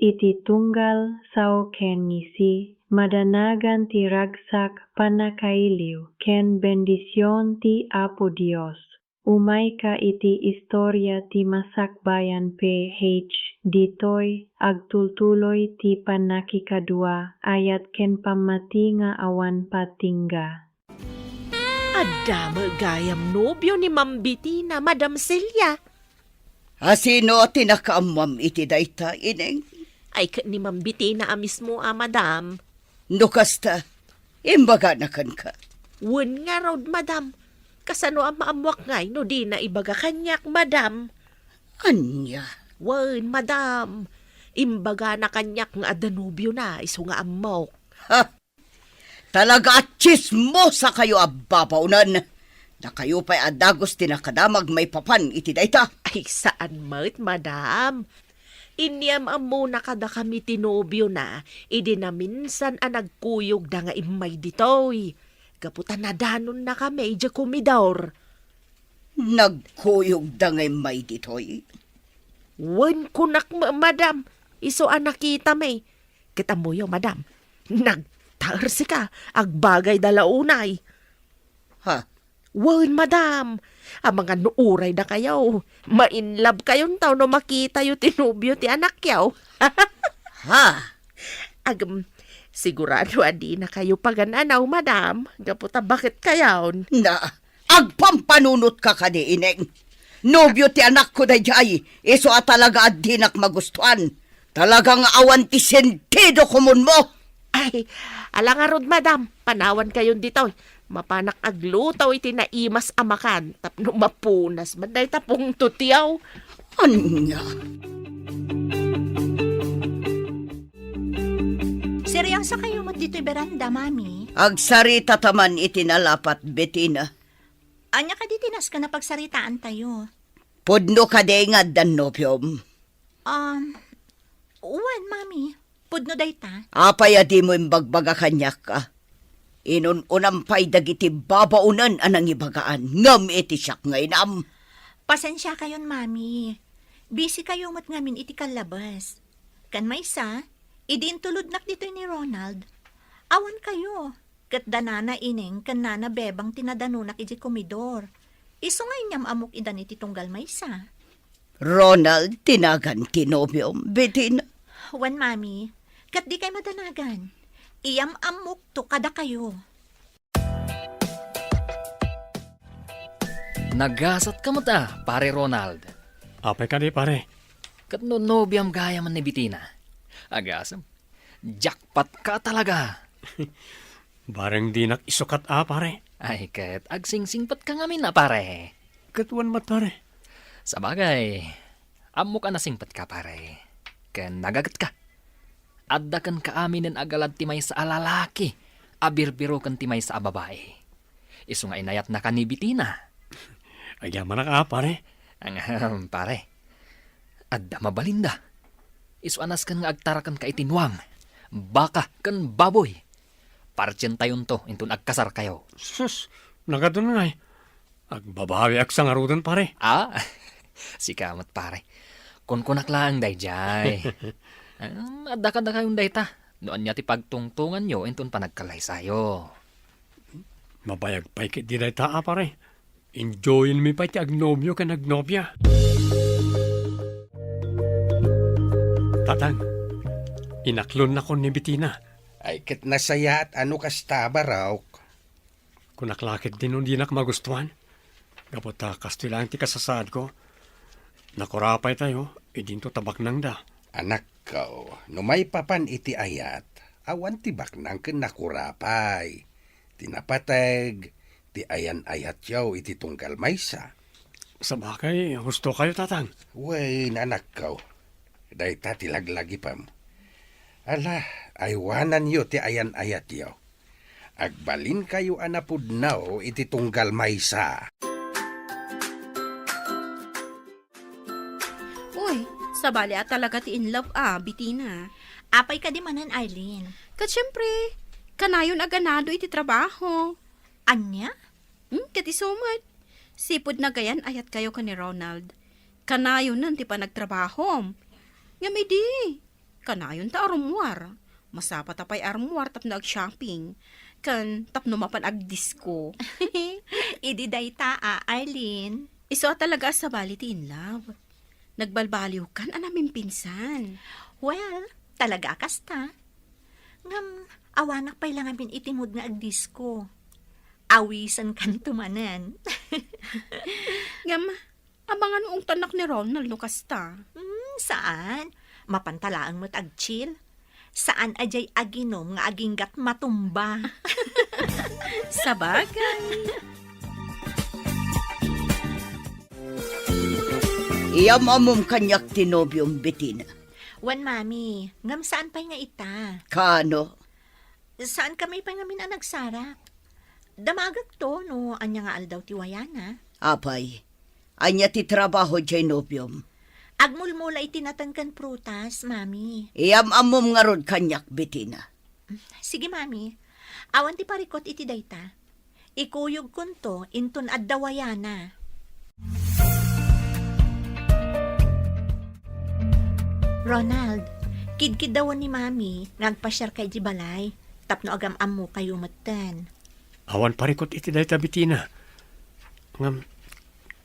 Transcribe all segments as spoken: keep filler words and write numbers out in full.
iti tunggal sao ken ngisi, madanagan ti ragsak, pannakailiw, ken bendision ti Apo Dios. Umayka iti istoria ti Masakbayan P H. Ditoy, agtultuloy ti pannakikadua, ayat ken pammati nga awan patingga. Adda met gayam nobio ni Ma'am Betina, Madam Celia. A, sino ti nakaammoam iti dayta, Ineng? Ay, ket ni Ma'am Betina a mismo a, madam. No kasta, imbagana kenka. Wen ngarud, madam. Kasano a maammoak ngay no dina ibaga kaniak, madam? Ania? Wen, madam. Imbagana kaniak nga adda nobiona, isu nga ammok. Ha? Talaga a tsismosakayo a babaonen! Dakayo pay a dagus ti nakadamag maipapan iti dayta. Ay, saan met, madam. Iniam-ammona kadakami ti nobiona idi naminsan a nagkuyogda nga immay ditoy. Gapu ta nadanonnakami idiay komidor. Nagkuyogda nga immay ditoy? Wen, kunak, ma-, madam, isu a nakitami. Ket ammoyo, madam, nagtaersika, agbagayda la unay. Ha? Wen, madam, amangan no uray dakayo, ma-inlove kayonto no makitayo ti nobio ti anakyo. Ha? Agam, sigurado a dinakayo pagan-anaw, madam, gapu ta baket kayon. Na, agpampanunotka kadi, Ineng. Nobio ti anakko daydiay, isu a talaga a dinak magustuan. Talaga nga awan ti sentido komunmo. Ay, ala ngarud, madam, panawan kayon ditoy. Mapanak agluto iti naimas a makan, tapno mapunas man dayta pungtotyo. Ania? Seryoso kayo met ditoy beranda, Mami? Agsarita ta man iti nalapat, Betina. Ania kadi ti nasken a pagsaritaantayo? Pudno kadi nga addan nobiom? Um, wen, Mami. Pudno dayta. Apay a dimo imbagbaga kaniak a? Inun-unam pay dagiti babaonen a nangibagaan, ngem iti siak nga inam. Pasensiakayon, Mami. Busy kayo met ngamin iti kallabes. Ken maysa, idi intulodnak ditoy ni Ronald, awan kayo. Ket da Nana Ineng ken Nana Bebang ti nadanonak idiay komidor. Isu nga iniam-ammok idan iti tunggal maysa. Ronald ti nagan ti nobiom, Betina? Wen, Mami. Ket dikay madanagan. Iyam-ammokto kadakayo. Nagasatka met a, Pare Ronald. Apay kadi, pare? Ket no nobiam gayamen ni Betina. Agasem. Jackpot ka talaga. Bareng dinak isukat a, pare. Ay, ket agsingsingpetka ngamin a, pare. Ket wen met, pare. Sabagay, ammok a nasingpetka, pare. Ken nagagetka. Adda kenka aminen a galad ti maysa a lalaki a birbiro ken ti maysa a babai. Isu nga inayatnaka ni Betina. Agyamanak a, pare. Ahem, pare. Adda mabalinda. Isu a nasken nga agtarakenka iti nuang, baka, ken baboy. Partientayonto inton agkasarkayo. Sus, nagadun ngay. Agbabawiak sa ngaruden, pare. Ah? Sika met, pare. Kunkunak laeng daydiay. Em, adda kadakayon dayta. No ania ti pagtungtonganyo inton panagkallaysayo. Mabayag pay ketdi dayta a, pare. Enjoyenmi pay ti agnobio ken agnobia. Tatang, inaklonnakon ni Betina. Ay, ket nasayaat a no kasta, barok. Kunak la ketdi no dinak magustuan. Gapu ta kastoy laeng ti kasasaadko. Nakurapaytayo, idinto ta baknangda. Anakko, no maipapan iti ayat, awan ti baknang ken nakurapay. Ti napateg, ti ayan-ayatyo iti tunggal maysa. Sabagay, husto kayo, Tatang. Wen, anakko, dayta ti laglagipem. Ala, aywananyo ti ayan-ayatyo. Agbalinkayo a napudno iti tunggal maysa. Uy, sabali a talaga ti in love a, Betina. Apay kadi manen, Arlene? Ket siempre, kanayon a ganado iti trabaho. Ania? Hmm, ket isu met. Sipud nagayan-ayatkayo ken ni Ronald, kanayonen ti panagtrabahom. Ngem idi, Kanayon ta arummuar. Masapata pay arummuar tapno ag-shopping, ken tapno mapan agdisko. Idi dayta, a, Arlene. Isu a talaga a sabali ti in love. Nagbalbaliwkan a namimpinsan. Well, talaga a kasta. Ngem, awanak pay la ngamin iti mood nga agdisko. Awisenkanto manen. Ngem, amangan no ungtannak ni Ronald no kasta. Hmm, saan. Mapanta laeng met ag-chill. Saan a diay aginom nga aginggat matumba. Sabagay. Iyam-ammom kaniak ti nobiom, Betina. Wen, Mami, ngem saan pay nga ita? Kaano? Saan kami pay ngamin a nagsarak? Damagekto no ania nga aldaw ti wayana. Apay, ania ti trabaho diay nobiom? Agmulmula iti nateng ken prutas, Mami. Iyam-ammom ngarud kaniak, Betina. Sige, Mami. Awan ti parikut iti dayta. Ikuyogkonto inton adda wayana. Ronald, kidkiddawen ni Mami nga agpasiarka idiay balay tapno agam-ammokayo metten. Awan parikut iti dayta, Betina. Ngem,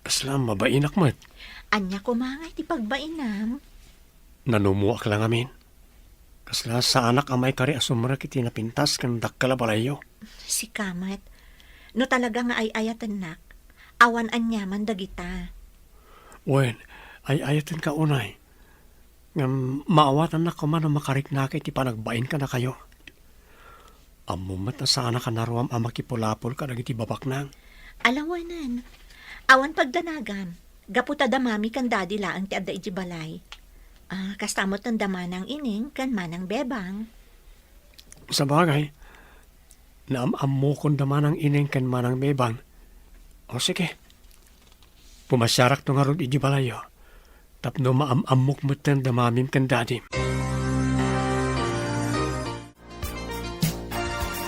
kasla mabainak met. Ania koma nga iti pagbainam? Nanumoak la ngamin. Kasla saanak a maikari a sumrek iti napintas ken dakkel a balayyo. Sika met. No talaga nga ay-ayatennak, awan aniaman dagita. Wen, ay-ayatenka unay. Ngem maawatannak koma no makariknaka iti panagbain kadakayo. Ammom met a saanak a naruam a makipulapol kadagiti babaknang. Alawenen, awan pagdanagam, gapu ta da Mami ken Daddy laeng ti adda idiay balay. Ah, kasta met da Manang Ining ken Manang Bebang. Sabagay, naam-ammokon da Manang Ining ken Manang Bebang. O sige, pumasiarakto ngarud idiay balayyo. Tapno maam-ammok metten da Mamim ken Dadim.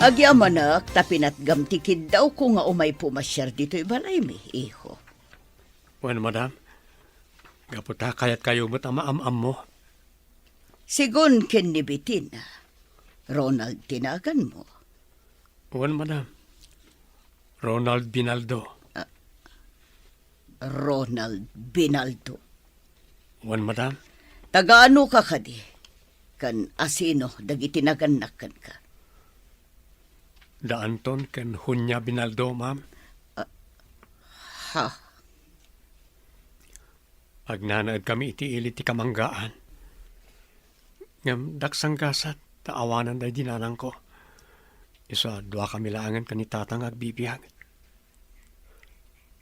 Agyamanak ta pinatgam ti kiddawko nga umay pumasiar ditoy balaymi, iho. Wen, madam. Gapu ta kayatkayo met a maam-ammo. Sigun ken ni Betina, Ronald ti naganmo. Wen, madam. Ronald Binaldo. Ah, Ronald Binaldo. Wen, madam. Taga-anoka kadi? Ken asino dagiti nagannak kenka? Da Anton ken Junia Binaldo, ma'am. Ah, ha? Agnanaedkami iti ili ti kamanggaan. Ngem daksanggasat ta awanen daydi nanangko. Isu a duakami laengen ken ni Tatang nga agbibiag.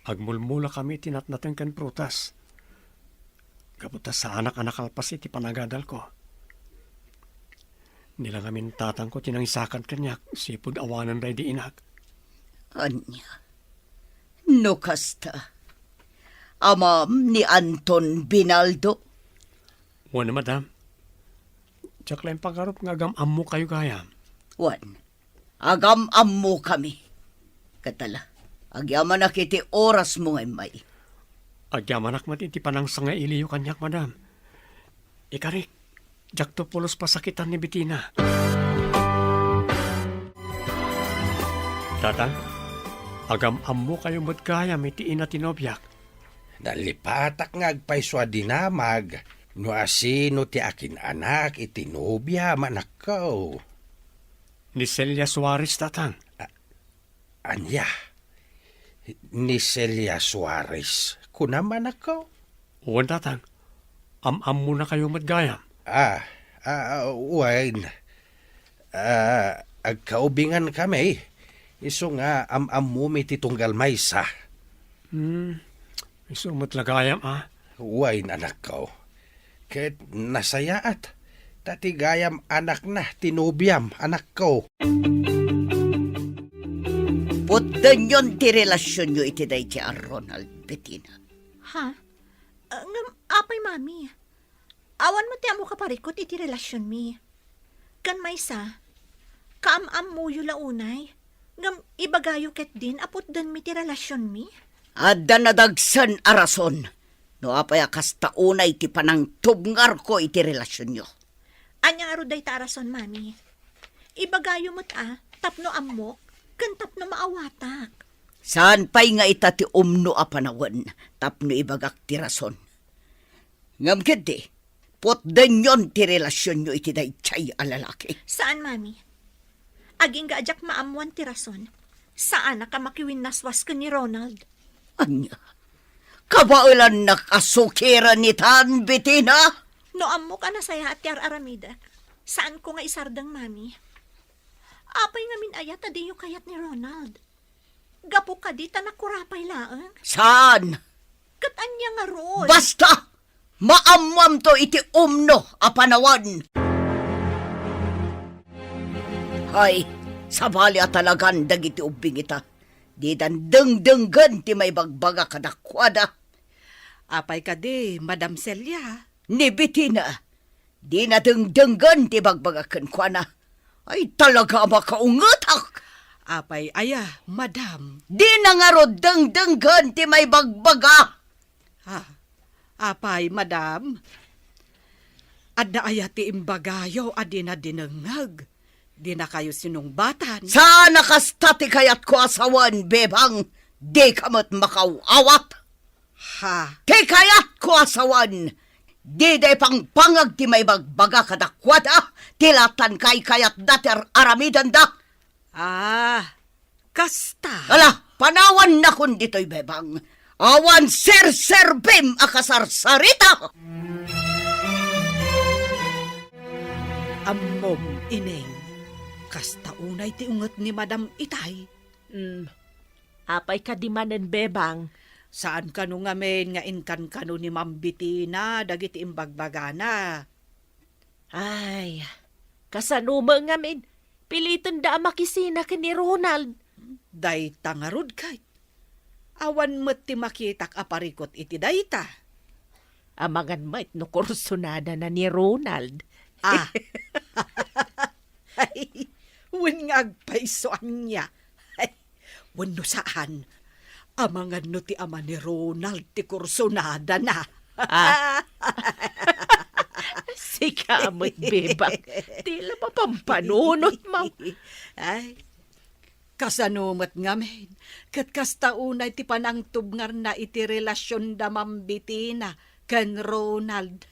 Agmulmulakami iti natnateng ken prutas. Gapu ta saanak a nakalpas iti panagadalko. Ni la ngamin tatangko ti nangisakad kaniak, sipud awanen daydi inak. Ania? No kasta, amam ni Anton Binaldo? Wen, madam. Diak la impagarup nga agam-ammokayo gayam. Wen, agam-ammokami. Ket ala, agyamanak iti orasmo nga immay. Agyamanak met iti panangsangailiyo kaniak, madam. Ikarik, diakto pulos pasakitan ni Betina. Tatang, agam-ammokayo met gayam iti ina ti nobiak. Nalipatak nga agpayso a dinamag no asino ti akin-anak iti nobiam, anakko. Ni Celia Suarez, Tatang. A-, ania? Ni Celia Suarez, kunam, anakko? Wen, Tatang. Am-ammonakayo met gayam. Ah, ah, wen. Ah, agkaubingan kami. Isu nga am-ammomi ti tunggal maysa. Hmm, isu met la gayam, a. Wen, anakko. Ket nasayaat, ta ti gayam anakna ti nobiam, anakko. Putdenyon ti relasionyo iti daydi a Ronald, Betina. Ha? Ah, ngem apay, Mami? Awan met ti ammo kaparikut iti relasionmi. Ken maysa, kaam-ammoyo la unay, ngem ibagayo ketdin a putdenmi ti relasionmi? Adda nadagsen a rason no apay a kasta unay ti panangtubngarko iti relasionyo. Ania ngarud dayta a rason, Mami? Ibagayo met a, tapno ammok, ken tapno maawatak. Saan pay nga ita ti umno a panawen tapno ibagak ti rason. Ngem ketdi, putdenyon ti relasionyo iti daydiay a lalaki. Saan, Mami. Agingga a diak maammoan ti rason, saanak a makiwinnaswas ken ni Ronald. Ania? Kabaelannak a sukiren itan, Betina? No ammok a nasayaat ti ar-aramidek, saanko nga isardeng, Mami. Apay ngamin aya ta diyo kayat ni Ronald? Gapu kadi ta nakurapay laeng? Saan? Ket ania ngarud? Basta! Maammoamto iti umno a panawen! Hay, sabali a talagan dagiti ubbing ita. Didan dengdenggen ti maibagbaga kadakuada. Apay kadi, Madam Celia? Ni Betina, dina dengdenggen ti bagbaga kenkuana. Ay, talaga a makaungetak! Apay aya, Madam? Dina ngarud dengdenggen ti maibagbaga! Ah, apay, Madam? Adda aya ti imbagayo a dina dinengngeg? Dinakayo sinungbatan? Saan a kasta ti kayatko a sawen, Bebang, dika met makaw-awat. Ha? Ti kayatko a sawen, dida ipangpangag ti maibagbaga kadakuada ti la tan kaykayatda ti ar-aramidenda. Ah, kasta. Ala, panawannakon ditoy, Bebang. Awan serserbim a kasarsarita! Ammom, Ineng, kasta unay ti unget ni Madam itay. Hmm, apay kadi manen, Bebang? Saan kano ngamin nga inkankano ni Ma'am Betina dagiti imbagbagana? Ay, kasano met ngamin, pilitenda a makisina ken ni Ronald. Dayta ngarud, kay awan met ti makitak a parikut iti dayta. Amangan met no kursunadana ni Ronald. Ah. Ay, wen nga agpayso ania. Ay, wenno saan, amangan no ti ama ni Ronald ti kursunadana. Ah. Sika met, Bebang. Ti la mapampanunotmo. Ay, kasano met ngamin, ket kasta unay ti panangtubngarna iti relasionda Ma'am Betina ken Ronald.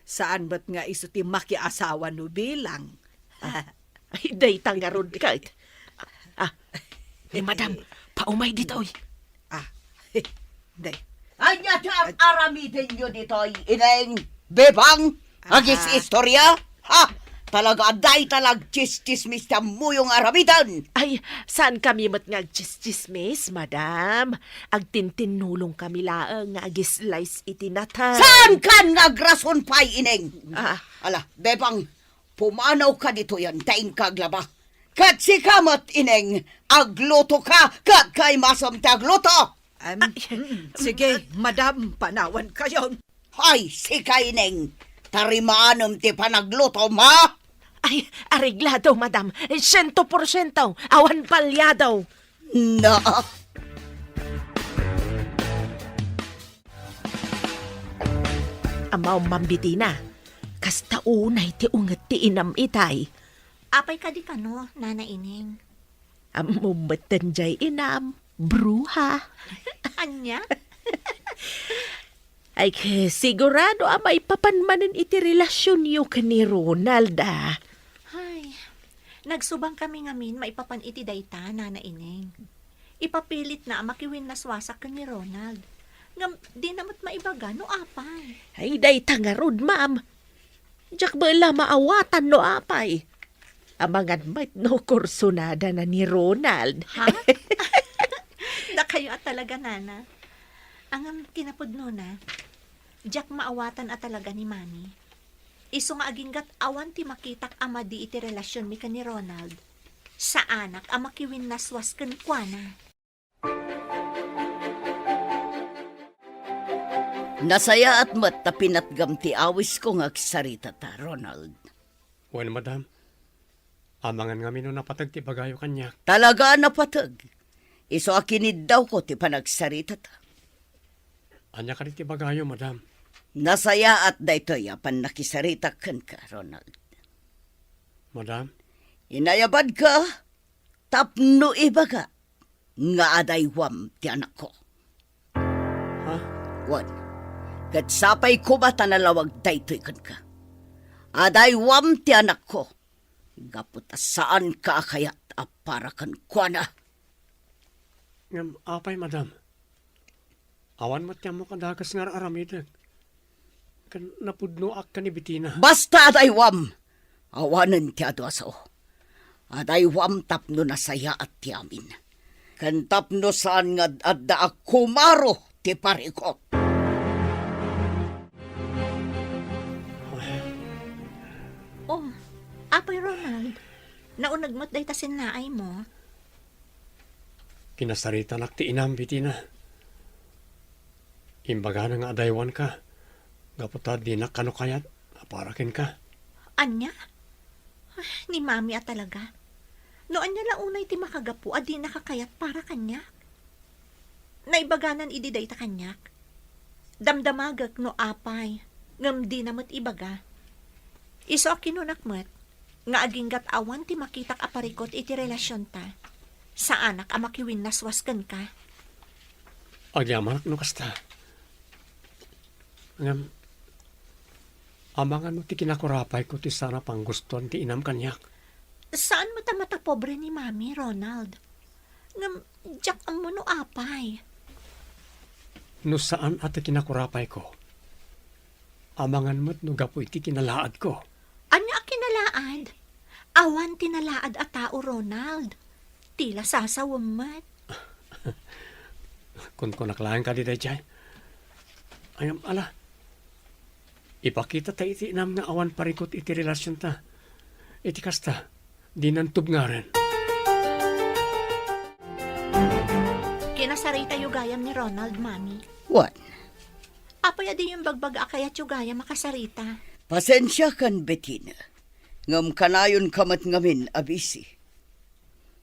Saan met nga isu ti makiasawa no bilang. Ay, dayta ngarud, kay. Ah, ni Madam, paumay ditoy. Ah, day. Ania ti ar-aramidenyo ditoy, Ineng, Bebang, agis istorya? Ha? Talaga, dayta la agtsistsismis ti ammoyo nga aramiden. Ay, saan kami met nga agtsistsismis, Madam. Agtintinnulong kami laeng nga agislice iti natay. Saan kan nga agrason pay, Ineng? Ah. Ala, Bebang, pumanawka ditoyen ta inka aglaba. Ket sika met, Ineng, aglutoka ket kaimasem ti agluto. Em, Ay, mm, sige, Madam, panawankayon. Ay, sika, Ineng, tarimanem ti panaglutom, ha? Ay, areglado, Madam. Siento porsiento, awan palyado. Na. Ammom, Ma'am Betina, kasta unay ti unget ti inam itay. Apay kadi kano, Nana Ineng? Ammom metten jay inam, bruha. Ania? Ay, ke, sigurado a maipapan manen iti relasionyo ken ni Ronald, a. Ay, nagsubang kami ngamin maipapan iti dayta, Nana Ineng. Ipapilitna a makiwinnaswasak ken ni Ronald. Ngem, dina met maibaga no apay. Ay, dayta ngarud, ma'am. Diak met la maawatan no apay. Amangan met no kursunadana ni Ronald. Ha? Dakayo a talaga, Nana. Ngem kinapudnona, diak maawatan a talaga ni Mami. Isu nga aginggat awan ti makitak a madi iti relasionmi ken ni Ronald, saanak a makiwinnaswas kenkuana. Nasayaat met ta pinatgam ti awisko nga agsaritata, Ronald. Wen, madam. Amangan ngamin no napateg ti ibagayo kaniak. Talaga a napateg. Isu a kiniddawko ti panagsaritata. Ania kadi ti ibagayo, madam? Nasayaat daytoy a pannakisaritak kenka, Ronald. Madam? Inayabadka tapno ibaga nga adaywam ti anakko. Ha? Wen, ket sapay koma ta nalawag daytoy kenka. Adaywam ti anakko, gapu ta saanka a kayat a para kenkuana. Ngem apay, madam? Awan met ti ammok a dakes nga ar-aramidek. Ken napudnoak ken ni Betina. Basta adaywam! Awanen ti adu a sao. Adaywam tapno nasayaat ti amin. Ken tapno saan nga ad-adda a kumaro ti parikot. Oh, Apay Ronald, nauneg met dayta sinnaaymo. Kinasaritanak ti inam, Betina. Imbagana nga adaywanka, gapu ta dinak kano kayat a para kenka. Ania? Ay, ni Mami a talaga. No ania la unay ti makagapu a dinaka kayat para kaniak? Naibaganan idi dayta kaniak. Damdamagek no apay, ngem dina met ibaga. Isu a kinunak met, nga aginggat awan ti makitak a parikot iti relasionta, saanak a makiwinnaswas kenka. Agyamanak no kasta. Ngem, amangan no ti kinakurapayko ti saan a panggustoan ti inam kaniak. Saan met a matapobre ni Mami, Ronald. Ngem, diak ammo no apay. No saan a ti kinakurapayko, amangan met no gapu iti kinalaadko. Ania a kinalaad? Awan ti nalaad a tao, Ronald. Ti la sasawem met. Kunkunak laeng kadi daydiay. Ay, ala. Ipakita ta iti inam nga awan parikot iti relasionta. Iti kasta, dinan tubngaren. Kinasaritayo gayam ni Ronald, Mami. Wen? Apay a diyo imbagbaga a kayatyo gayam a kasarita? Pasensiakan, Betina. Ngem kanayonka met ngamin a busy.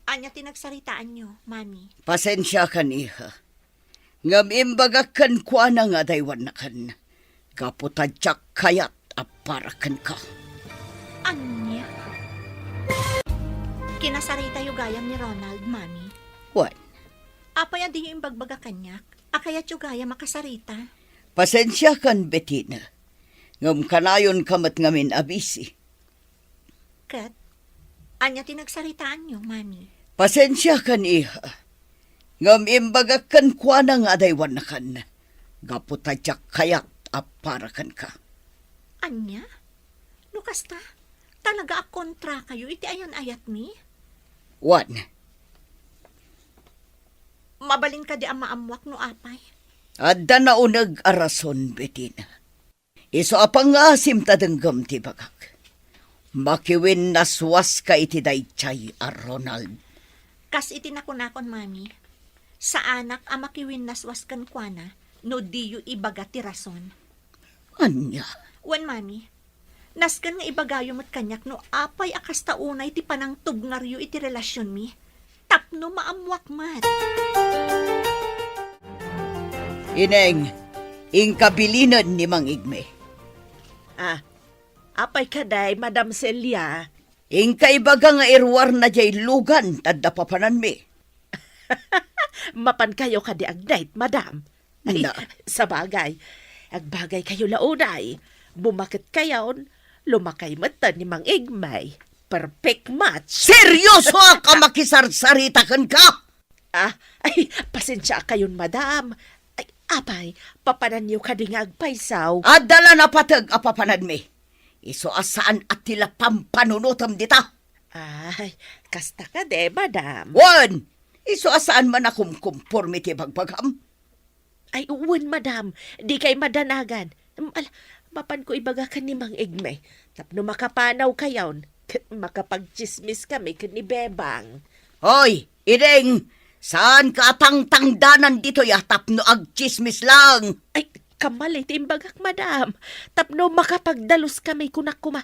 Ania ti nagsaritaanyo, Mami? Pasensiakan, iha. Ngem imbagak kenkuana nga adaywannakan, gapu ta diak kayat a para kenka. Ania? Kinasaritayo gayam ni Ronald, Mami. Wen? Apay a diyo imbagbaga kaniak a kayatyo gayam a kasarita? Pasensiakan, Betina. Ngem kanayonka met ngamin a busy. Ket, ania ti nagsaritaanyo, Mami? Pasensiakan, iha. Ngem imbagak kenkuana nga adaywannakan, gapu ta diak kayat a para kenka. Ania? No kasta, talaga a kontrakayo iti ayan-ayatmi? Wen. Mabalin kadi a maammuak no apay? Adda nauneg a rason, Betina. Isu a pangngaasim ta denggem ti ibagak. Makiwinnaswaska iti daydiay a Ronald. Kas iti nakunakon, Mami, saanak a makiwinnaswas kenkuana no diyo ibaga ti rason. Ania? Wen, Mami, nasken nga ibagayo met kaniak no apay a kasta unay ti panangtubngaryo iti relasionmi. Tapno maammuak met. Ineng, inka bilinen ni Mang Igme. Ah, apay kadi, Madam Celia? Inka ibaga nga iruarna diay lugan ta adda papananmi. Mapankayo kadi agdayt, Madam? Ay, na. Sabagay. Agbagaykayo la unay. Bumaketkayon, lumakay metten ni Mang Igme. Perfect match. Seryosoak a makisarsarita kenka? Ah, ay, pasensiakayon, Madam. Ay, apay, papananyo kadi nga agpayso? Adda la napateg a papananmi. Isu a saan a ti la pampanunotem dita. Ay, kasta kadi, Madam. Wen, isu a saan man a kumkumporme ti bagbagam. Ay, wen, Madam. Dikay madanagan. Em, ala, mapanko ibaga ken ni Mang Igme. Tapno makapanawkayon, ket makapagtsismiskami ken ni Bebang. Hoy, Iding! Saanka a tangtangdanan ditoy a tapno agtsismis laeng? Ay, kamali ti imbagak, Madam. Tapno makapagdaluskami, kunak koma.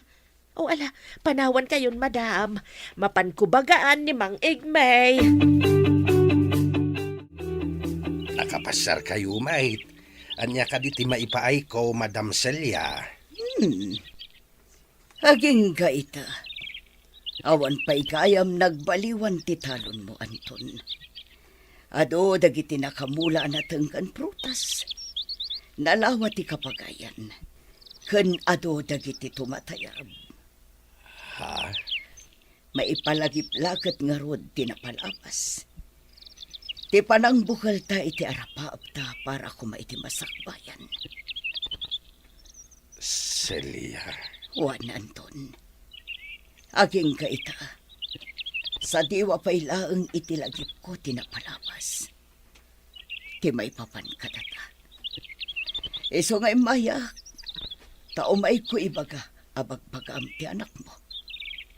O, ala, panawankayon, Madam. Mapanko bagaan ni Mang Igme. Nakapasarkayo met. Ania kadi ti maipaayko, Madam Celia? Hmm. Agingga ita. Awan pay gayam nagbaliwan ti talonmo, Anton. Adu dagiti nakamula a nateng ken prutas. Nalawa ti kapagayan. Ken adu dagiti tumatayab. Ha? Maipalagip la ket ngarud ti napalabas. Ti panangbukelta iti arapaapta para koma iti masakbayan. Celia. Wen, Anton. Agingga ita. Sadiwa pay laeng iti lagipko ti napalabas. Ti maipapan kadata. Isu nga immayak, ta umayko ibaga a bagbagaam ti anakmo.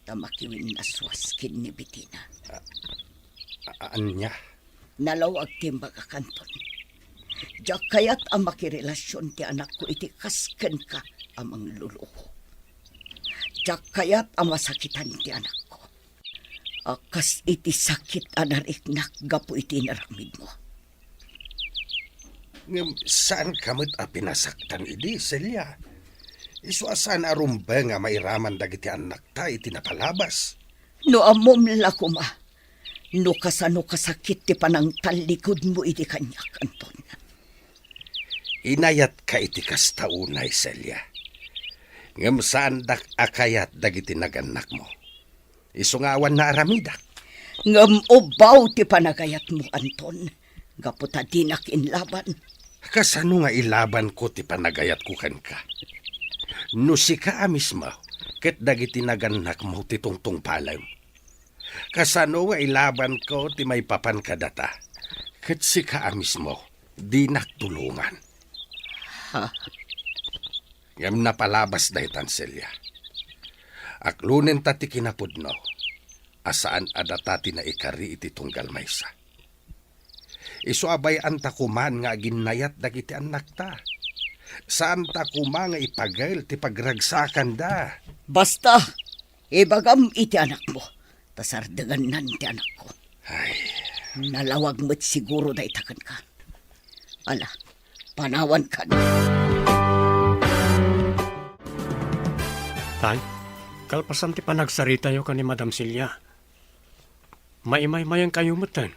Ta makiwinnaswas ken ni Betina. A-, a-, ania? Nalawag ti imbagak, Anton. Diak kayat a makirelasion ti anakko iti kas kenka a mangluluko. Diak kayat a masakitan ti anakko. A kas iti sakit a nariknak gapu iti inaramidmo. Ngem saanka met a pinasaktan idi, Celia. Isu a saan a rumbeng a mairamanda dagiti annakta iti napalabas. No ammom la koma, no kasano kasakit ti panangtallikudmo idi kaniak, Anton. Inayatka iti kasta unay, Celia. Ngem saandak a kayat dagiti nagannakmo. Isu nga awan naaramidak. Ngem ubbaw ti panagayatmo, Anton, gapu ta dinak inlaban. Kasano nga ilabanko ti panagayatko kenka? No sika a mismo, ket dagiti nagannakmo ti tungtungpalem. Kasano nga ilabanko ti maipapan kadata, ket sika a mismo, dinak tulongan? Ha? Ngem napalabas daytan, Celia. Aklonenta ti kinapudno, a saan a data ti naikari iti tunggal maysa. Isu a bay-anta koman nga aginnayat dagiti annakta. Saanta koma nga ipagel ti pagragsakanda. Basta, ibagam iti anakmo, ta sardengannan ti anakko. Ay. Nalawag met siguro dayta kenka. Ala, panawankan. Tay, kalpasan ti panagsaritayo ken ni Madam Celia, maimaymayenkayo metten.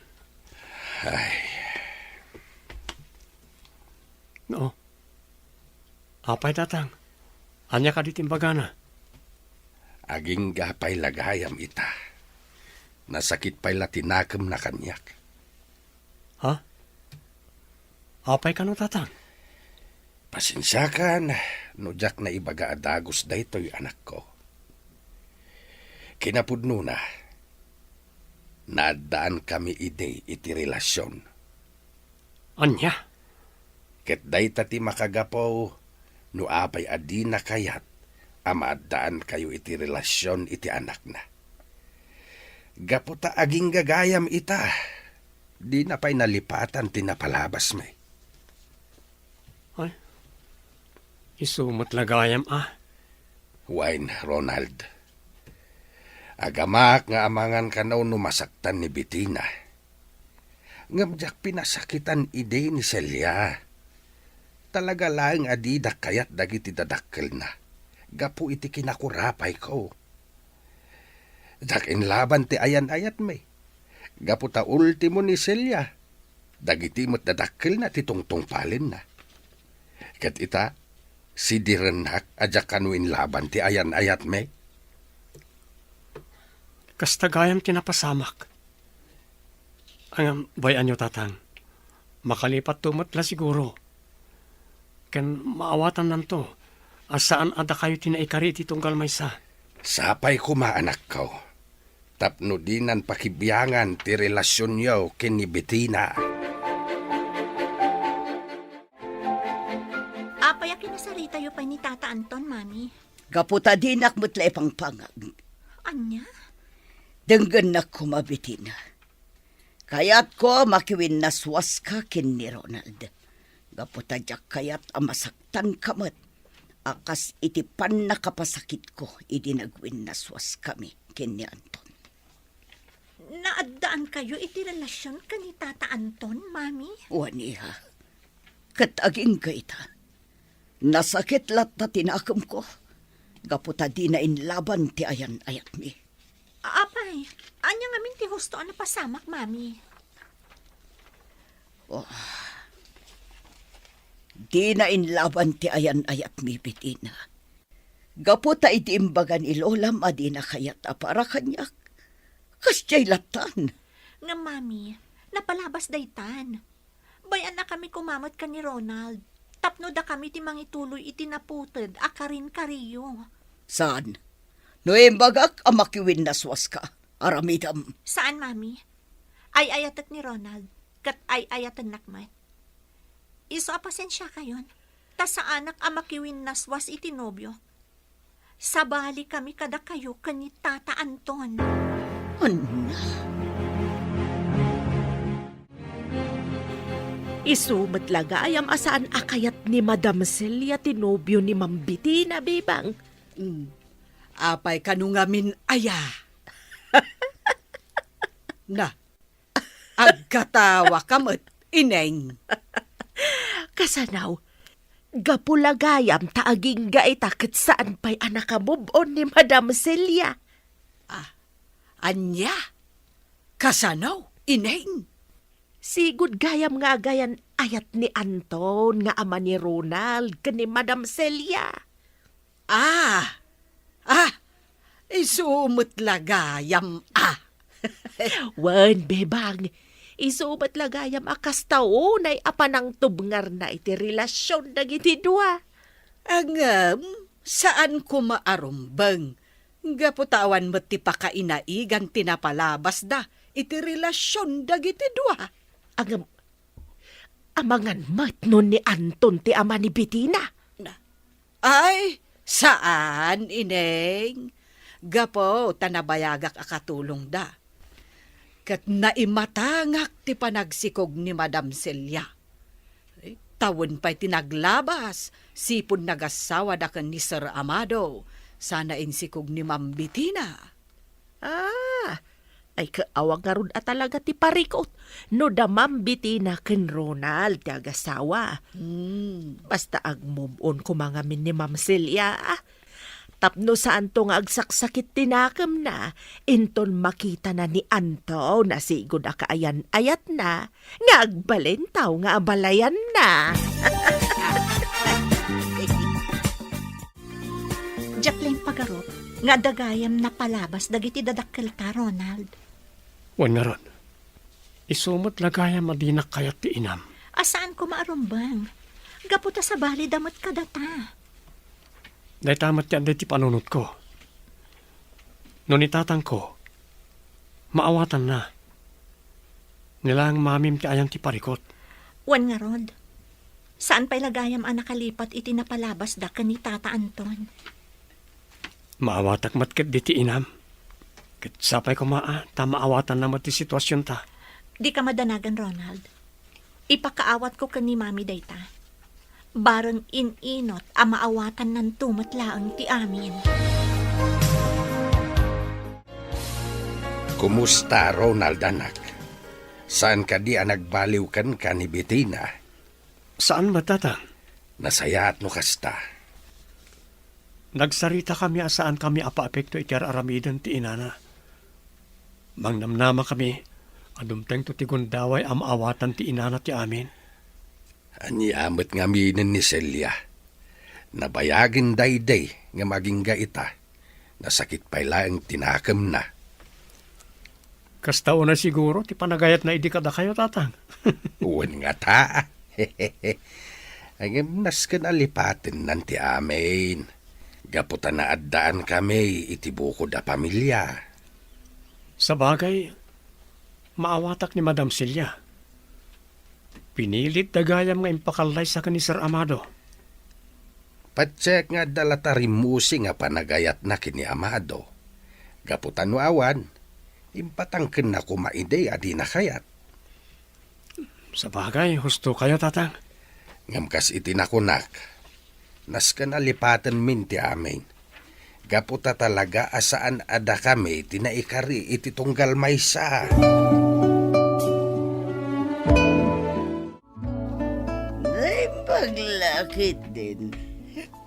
Ay. No. Apay, Tatang? Ania kadi ti imbagana? Agingga pay la gayam ita. Nasakit pay la ti nakemna kaniak. Ha? Apay kano, Tatang? Pasensiakan no diak naibaga a dagus daytoy, anakko. Kinapudnona, naaddaankami idi iti relasion. Ania? Ket dayta ti makagapu no apay a dina kayat a maaddaankayo iti relasion iti anakna. Gapu ta agingga gayam ita, dina pay nalipatan ti napalabasmi. Ay, isu met la gayam a. Wen, Ronald. Agamaak nga amangan kano no masaktan ni Betina. Ngem diak pinasakitan idi ni Celia. Talaga laeng a didak kayat dagiti dadakkelna gapu iti kinakurapayko. Diak inlaban ti ayan-ayatmi, gapu ta ultimo ni Celia, dagiti met dadakkelna ti tungtungpalenna. Ket ita, sidirennak a diak kano inlaban ti ayan-ayatmi. Kasta gayam ti napasamak. Ngem bay-anyo, Tatang. Makalipatto met la siguro. Ken maawatannanto a saan a dakayo ti naikari iti tunggal maysa. Sapay koma, anakko, tapno dinan pakibiangan ti relasionyo ken ni Betina. Apay a kinasaritayo pay ni Tata Anton, Mami? Gapu ta dinak met la ipangpangag. Ania? Denggennak koma, Betina. Kayatko a makiwinnaswaska ken ni Ronald. Gapu ta diak kayat a masaktanka met a kas iti pannakapasakitko idi nagwinnaswaskami ken ni Anton. Naaddaankayo iti relasion ken ni Tata Anton, Mami? Wen, iha. Ket agingga ita, nasakit latta ti nakemko gapu ta dina inlaban ti ayan-ayatmi. Apay, ania ngamin ti husto a napasamak, Mami? Oh, dina inlaban ti ayan-ayatmi, Betina. Gapu ta idi imbaga ni Lolam a dina kayat a para kaniak, kasdiay lattan. Ngem, Mami, napalabas daytan. Bay-annakami koma met ken ni Ronald. Tapno dakami ti mangituloy iti naputed a karin-kariyo. Saan? No imbagak a makiwinnaswaska, aramidem. Saan, Mami. Ay-ayatek ni Ronald, ket ay-ayatennak met. Isu a pasensiakayon, ta saanak a makiwinnaswas iti nobiok. Sabalikami kadakayo ken ni Tata Anton. Ania? Isu met la gayam a saan a kayat ni Madam Celia ti nobio ni Ma'am Betina, Bebang. Mm. Apay kano ngamin aya? Na, agkatawa ka met, Ineng. Kasano? Gapu la gayam ta agingga ita ket saan pay a naka-move on ni Madam Celia. Ah, ania? Kasano, Ineng? Sigud gayam nga agayan-ayat ni Anton nga ama ni Ronald ken ni Madam Celia. Ah! Ah! Isu met la gayam, ah! Wen, Bebang, isu met la gayam a kasta unay a panangtubngarna iti relasion dagiti dua. Ngem, saan koma a rumbeng, gapu ta awan met ti pakainaigan ti napalabasda iti relasion dagiti dua. Ngem, amangan met no ni Anton ti ama ni Betina? Na, Ay, saan, Ineng. Gapu ta nabayagak a katulongda. Ket naimatangak ti panagsikog ni Madam Celia. Ay, ta wen pay ti naglabas, sipud nagassawada ken ni Sir Amado, sana insikog ni Ma'am Betina. Ah, ay, kaawa ngarud a talaga ti parikut no da Ma'am Betina ken Ronald ti agasawa. Hmm. Basta ag-move on koma ngamin ni Ma'am Celia, ah. Tapno saanto nga agsaksakit ti nakemna, inton makitana ni Anton a sigud a kaayan-ayatna, nga agbalin taw nga abalayanna. Diak la impagarup nga adda gayam napalabas dagiti dadakkelta, Ronald. Wen ngarud, isu met la gayam a dinak kayat ti inam. A saan koma a rumbeng, gapu ta sabalida met kadata. Dayta met ti adda iti panunotko. No ni tatangko, maawatanna. Ni laeng mamim ti ayan ti parikut. Wen ngarud, saan pay la gayam a nakalipat iti napalabasda ken ni Tata Anton. Maawatak met ketdi ti inam. Ket sapay koma a ta maawatanna met ti situasionta. Dika madanagan, Ronald. Ipakaawatko ken ni Mami dayta. Bareng in-inut a maawatannanto met laeng ti amin. Kumusta, Ronald, anak? Saan kadi a nagbaliw kenka ni Betina? Saan met, Tata. Nasayaat no kasta. Nagsaritakami a saankami a paapekto iti ar-aramiden ti inana. Mangnamnamakami a dumtengto ti gundaway a maawatan ti inana ti amin. Ania met ngaminen ni Celia? Nabayagen daydi ngem agingga ita, nasakit pay laeng ti nakemna. Kasta unay siguro ti panagayatna idi kadakayo, Tatang. Wen ngata. Ngem nasken a lipatennan ti amin. Gapu ta naaddaankami iti bukod a pamilia. Sabagay, maawatak ni Madam Celia. Pinilitda gayam nga impakallaysa ken ni Sir Amado. Patiek nga adda latta rimmusi nga panagayatna ken ni Amado. Gapu ta no awan, impatangkenna koma idi a dina kayat. Sabagay, husto kayo, Tatang. Ngem kas iti nakunak, nasken a lipatenmin ti amin. Gapu ta talaga a saan a dakami ti naikari iti tunggal maysa. Ngem Ketdin,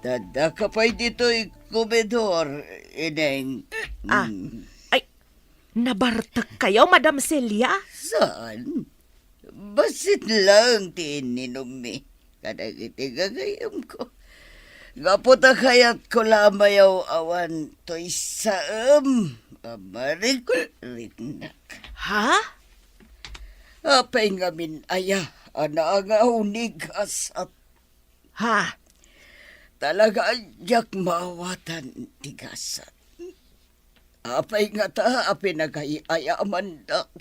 addaka pay ditoy komedor, Ineng. Ah, Mm. Ay, nabartekkayo, Madam Celia? Saan? Bassit laeng ti inninummi kadagiti gagayyemko. Gapu ta kayatko la a mayaw-awan toy saem a marikriknak. Ha? Apay ngamin aya a naangaw ni gasat? Ha? Talaga a diak maawatan ti gasat. Apay ngata a pinagay-ayamandak?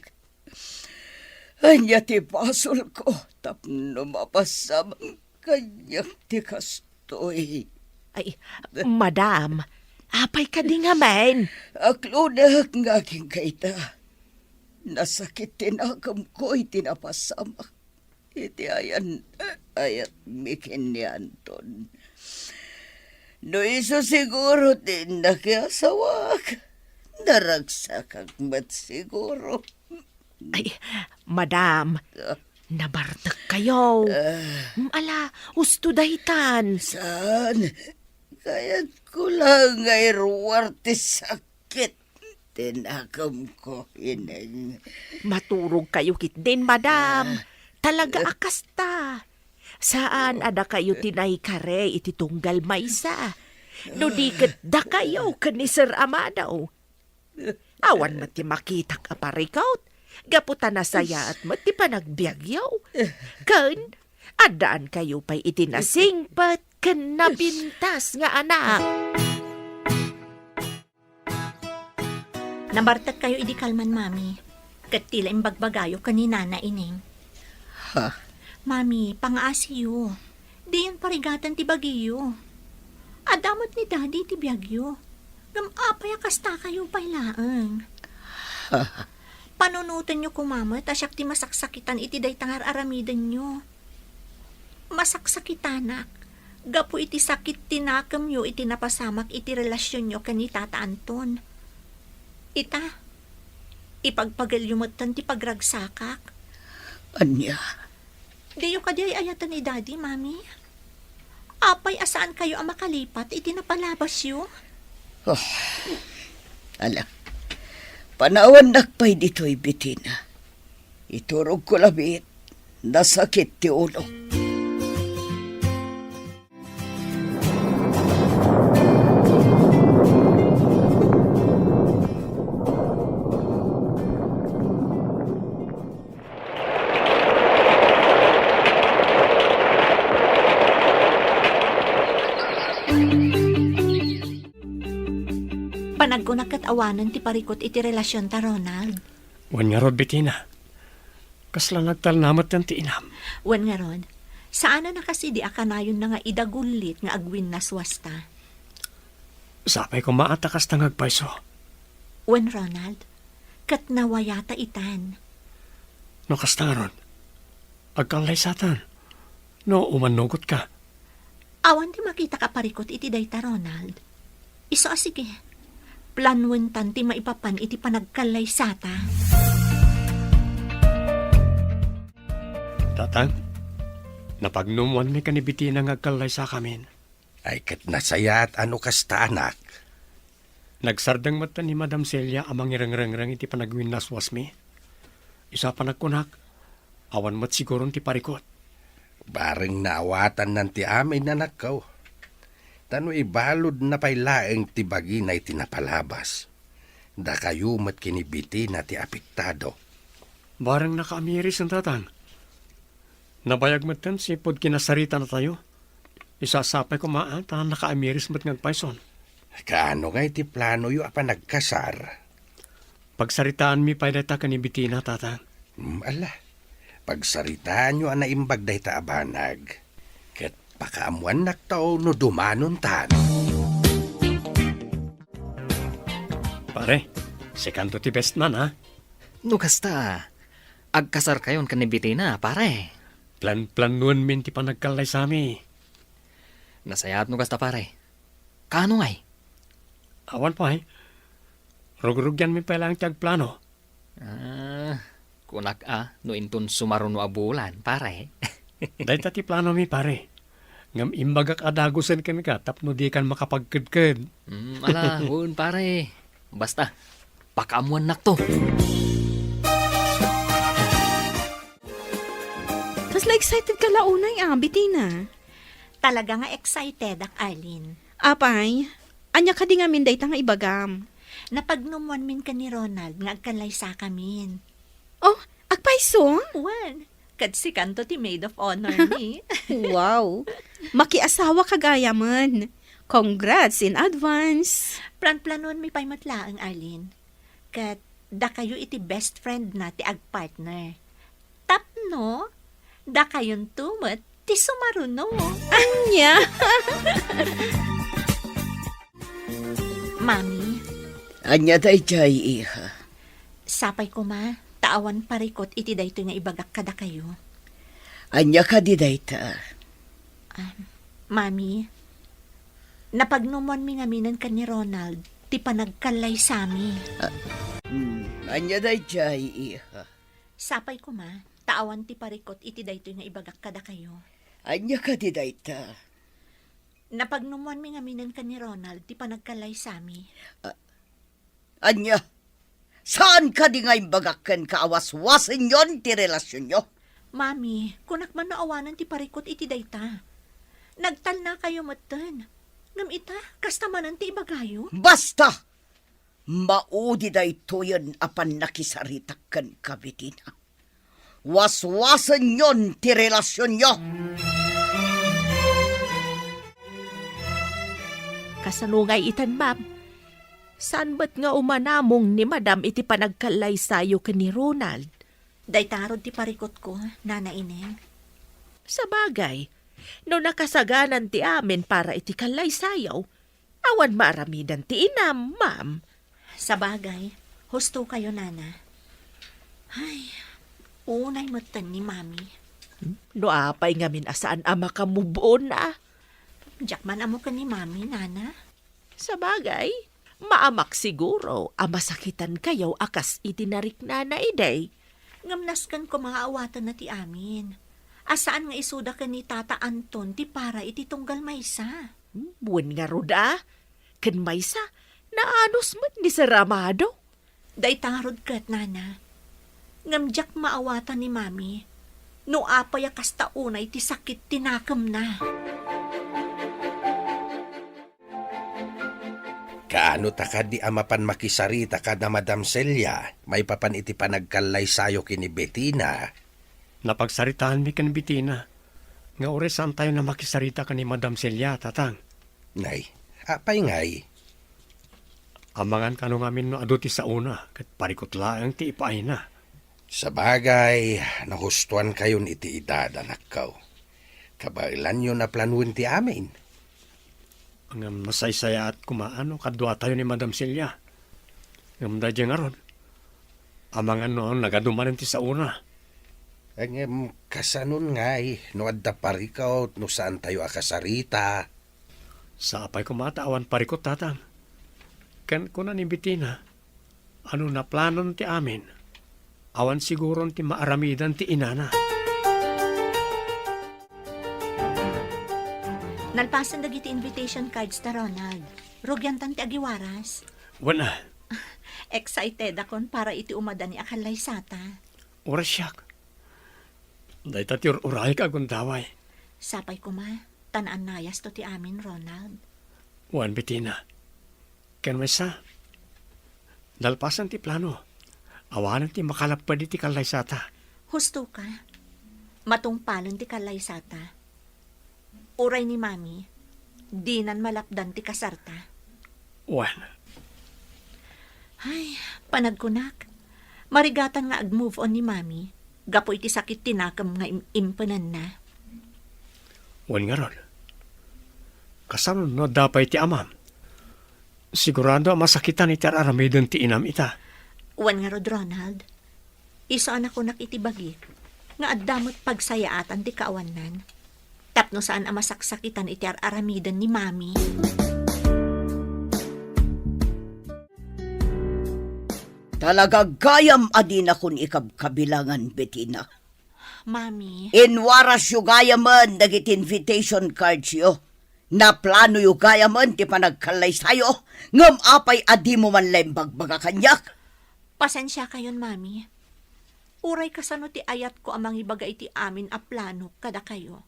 Ania ti basolko tapno mapasamak kaniak ti kastoy? Ay, madam, apay kadi ngamin? Aklonek nga agingga ita. Nasakit ti nakemko iti napasamak iti ayan-, ayatmi ken ni Anton. No isu siguro ti nakiasawak, naragsakak met siguro. Ay, madam, Ah. nabartekkayo. Ah. Mm, ala, husto daytan. Saan? Kayatko la nga iruar ti sakit ti nakemko, Ineng. Maturogkayo ketdin, madam. Ah. Talaga a kasta. Saan a dakayo ti naikari iti tunggal maysa? No di ket dakayo ken ni Sir Amado. Awan met ti makitak a parikut, gapu ta nasayaat met ti panagbiagyo. Ken, addaankayo pay iti nasingpet ken napintas nga anak. Nabartekkayo idi kalman, Mami. Ket ti la imbagbagayo ken ni Nana, Ineng. Ha? Mami, pangaasiyo. Diyon parigatan ti bagiyo. Adda met ni Daddy ti biagyo. Ngem apay a kastakayo pay laeng? Panunotenyo koma met a siak ti masaksakitan iti dayta nga ar-aramidenyo. Masaksakitanak gapu iti sakit ti nakemyo iti napasamak iti relasionyo ken ni Tata Anton. Ita, ipagpagelyo metten ti pagragsakak. Ania? Diyo kadi ay-ayaten ni Daddy, Mami? Apay a saankayo a makalipat iti napalabasyo? Oh, ala, panawannak pay ditoy, Betina. Iturogko labiit, nasakit ti ulok. Panagkunak ket awanen ti parikut iti relasionta, Ronald. Wen ngarud, Betina. Kasla nagtalna met ti inam. Wen ngarud, saan a nakasidi a kanayonna nga idagullit nga agwinnaswasta. Sapay koma a ta kasta nga agpayso. Wen, Ronald, ket nawayata itan. No kasta ngarud, agkallaysatan. No umannugotka. Awan ti makitak a parikut iti dayta, Ronald. Isu a sige, planuentan ti maipapan iti panagkallaysata. Tatang, napagnumoanmi ken ni Betina nga agkallaysakamin. Ay, ket nasayaat a no kasta, anak. Nagsardeng met ni Madam Celia a mangirengreng iti panagwinnaswasmi. Isu a panagkunak, awan met siguron ti parikut. Bareng naawatannan ti amin, anakko. Ta no ibaludna pay laeng ti bagina iti napalabas, dakayo met ken ni Betina ti apektado. Bareng nakaamiris, Tatang. Nabayag metten sipud kinasaritana tayo. Isu a sapay koma a ta nakaamiris met nga agpayson. Kaano ngay ti planoyo a panagkasar? Pagsaritaanmi pay dayta ken ni Betina, Tatang. Hmm, ala. Pagsaritaanyo a naimbag dayta a banag. Ket pakaammoannakto no dumanontan. Pare, sikanto ti best man, ha? No kasta, agkasarkayon ken ni Betina, pare. Plan-planuenmin ti panagkallaysami. Nasayaat no kasta, pare. Kaano ngay? Awan pay. Rugrugianmi pay laeng ti agplano. Ah, kunak a, no inton sumaruno a bulan, pare. Dayta ti planomi, pare. Ngem imbagak a dagusen kenka tapno dikan makapagkedked. Mm, ala, wen, pare. Basta, pakaammuannakto. Kasla excited ka la unay, ah, Bettina. Talaga nga excited ak, Arlene. Apay, ania kadi ngamin dayta nga ibagam? Napagnumwanmin ken ni Ronald nga agkallaysakamin. Oh, agpayso? Wen, ket sikanto ti maid of honor mi. Wow! Makiasawa ka gayamen. Congrats in advance. Planplanuanmi pay met laeng, Arlene. Ket dakayo iti best friend na ti agpartner. Tapno, dakayonto met ti sumaruno. Ania? Mami. Ania daydiay, iha? Sapay koma, ta awan parikut iti daytoy nga ibagak kadakayo. Ania kadi dayta? Ah, Mami, napagnumwanmi ngaminen ken ni Ronald ti panagkallaysami. Ah, hmm, ania daydiay, iha? Sapay koma, ta awan ti parikut iti daytoy nga ibagak kadakayo. Ania kadi dayta? Napagnumwanmi ngaminen ken ni Ronald ti panagkallaysami. Ah, ania? Saan kadi nga imbagak kenka a waswasenyon ti relasionyo? Mami, kunak man no awanen ti parikut iti dayta. Nagtalnakayo metten. Ngem ita, kasta manen ti ibagayo? Basta! Maudi daytoyen a pannakisaritak kenka, Bettina. Waswasenyon ti relasionyo. Kasano ngay itan, ma'am? Saan met nga umanamong ni madam iti panagkallaysayo ken ni Ronald? Dayta ngarud ti parikutko, Nana Ineng. Sabagay, no nakasaganan ti amin para iti kallaysayo, awan maaramidan ti inam, ma'am. Sabagay, husto kayo, Nana. Ay, unay metten ni Mami. No apay ngamin a saan a makamove on, ah? Diak man ammo ken ni Mami, Nana. Sabagay, maamak siguro a masakitan kayo a kas iti nariknana idi. Ngem nasken koma nga awatenna ti amin. A saan nga isuda ken ni Tata Anton ti para iti tunggal maysa. Hmm, wen ngarud a. Ken maysa, naanus met ni Sir Amado. Dayta ngarud ket, Nana. Ngem diak maawatan ni Mami no apay a kasta unay ti sakit ti nakemna. Kaano ta kadi a mapan makisarita kada Madam Celia maipapan iti panagkallaysayo ken ni Bettina? Napagsaritaanmi ken Bettina nga uray saantayo a makisarita ken ni Madam Celia, Tatang. Nay, apay ngay? Amangan kano ngamin no adu ti saona ket parikut laeng ti ipaayna. Sabagay, nahustoankayon iti edad, anakko. Kabaelanyo a planoen ti amin. Ngem nasaysayaat koma no kaduatayo ni Madam Celia. Ngem daydiay ngarud, amangan no nagadu manen ti saona. Ngem kasanon ngay no adda parikut no saantayo a kasarita? Sapay koma ta awan parikut, Tatang. Ken kuna ni Bettina, a no naplanon ti amin, awan siguron ti maaramidan ti inana. Nalpasen dagiti invitation cards ta, Ronald. Rugiantan ti agiwaras. Wen a. Excited akon para iti umadani a kallaysata. Uray siak. Dayta ti ur-urayek a gundaway. Sapay koma, ta naannayasto ti amin, Ronald. Wen, Bettina. Ken maysa, nalpasen ti plano. Awanen ti makalapped iti kallaysata. Husto ka. Matungpalen ti kallaysata. Uray ni Mami, dinan malapdan ti kasarta. Wen. Ay, panagkunak, marigatan nga ag-move on ni Mami gapu iti sakit ti nakem nga im-, impenenna. Wen ngarud, kasano no adda pay ti amam? Sigurado a masakitan iti ar-aramiden ti inam ita. Wen ngarud, Ronald, isu a nakunak iti bagik nga adda met pagsayaatan ti kaawannan tapno saan a masaksakitan iti ar-aramiden ni Mami. Talaga gayam a dinakon ikabkabilangan, Bettina. Mami. Inwarasyo gayamen dagiti invitation cardsyo. Naplanoyo gayamen ti panagkallaysayo, ngem apay a dimo man la imbagbaga kaniak? Pasensiakayon, Mami. Uray kasano ti ayatko a mangibaga iti amin a planok kadakayo.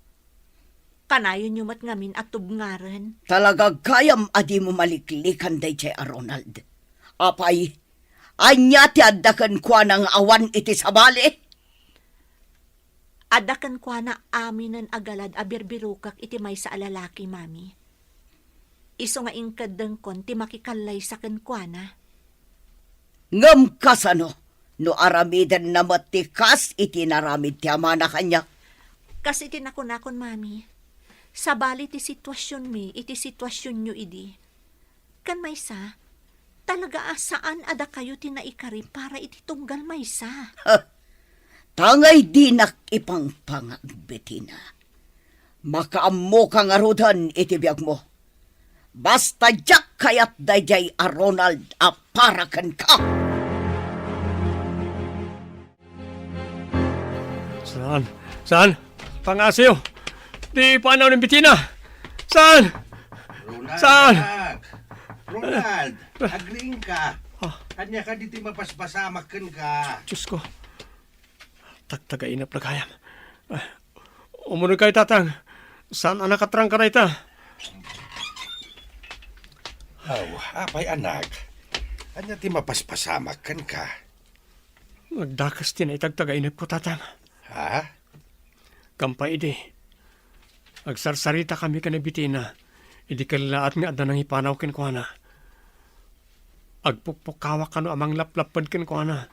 Kanayonyo met ngamin a tubngaren. Talaga gayam a dimo maliklikan daydiay a Ronald. Apay, ania ti adda kenkuana nga awan iti sabali? Adda kenkuana aminen a galad a birbirokak iti maysa a lalaki, Mami. Isu nga inkeddengkon ti makikallaysa kenkuana. Ngem kasano no aramidenna met ti kas iti naramid ti amana kaniak? Kas iti nakunakon, Mami, sabali ti situasionmi iti situasionyo idi. Ken maysa, talaga a saan a dakayo ti naikari para iti tunggal maysa. Tangay dinak ipangpangag, Betina. Makaammoka ngaruden iti biagmo. Basta diak kayat daydiay a Ronald a para kenka. Saan? Saan? Pangasiw! Di panaw ni Betina! Saan? Ronald, saan? Anak! Ronald, agriingka. Ah. Ania kadi ti mapaspasamak kenka? Diyos ko. Tagtagainep la gayam. Ah, umunegkayo, Tatang. Saan a nakatrangka dayta? Aw, apay, anak? Ania ti mapaspasamak kenka? Nagdakes ti naitagtagainepko, Tatang. Ha? Gapu idi, agsarsaritakami ken ni Betina idi kellaat nga adda nangipanaw kenkuana. Agpukpukkawak kano a manglaplapped kenkuana.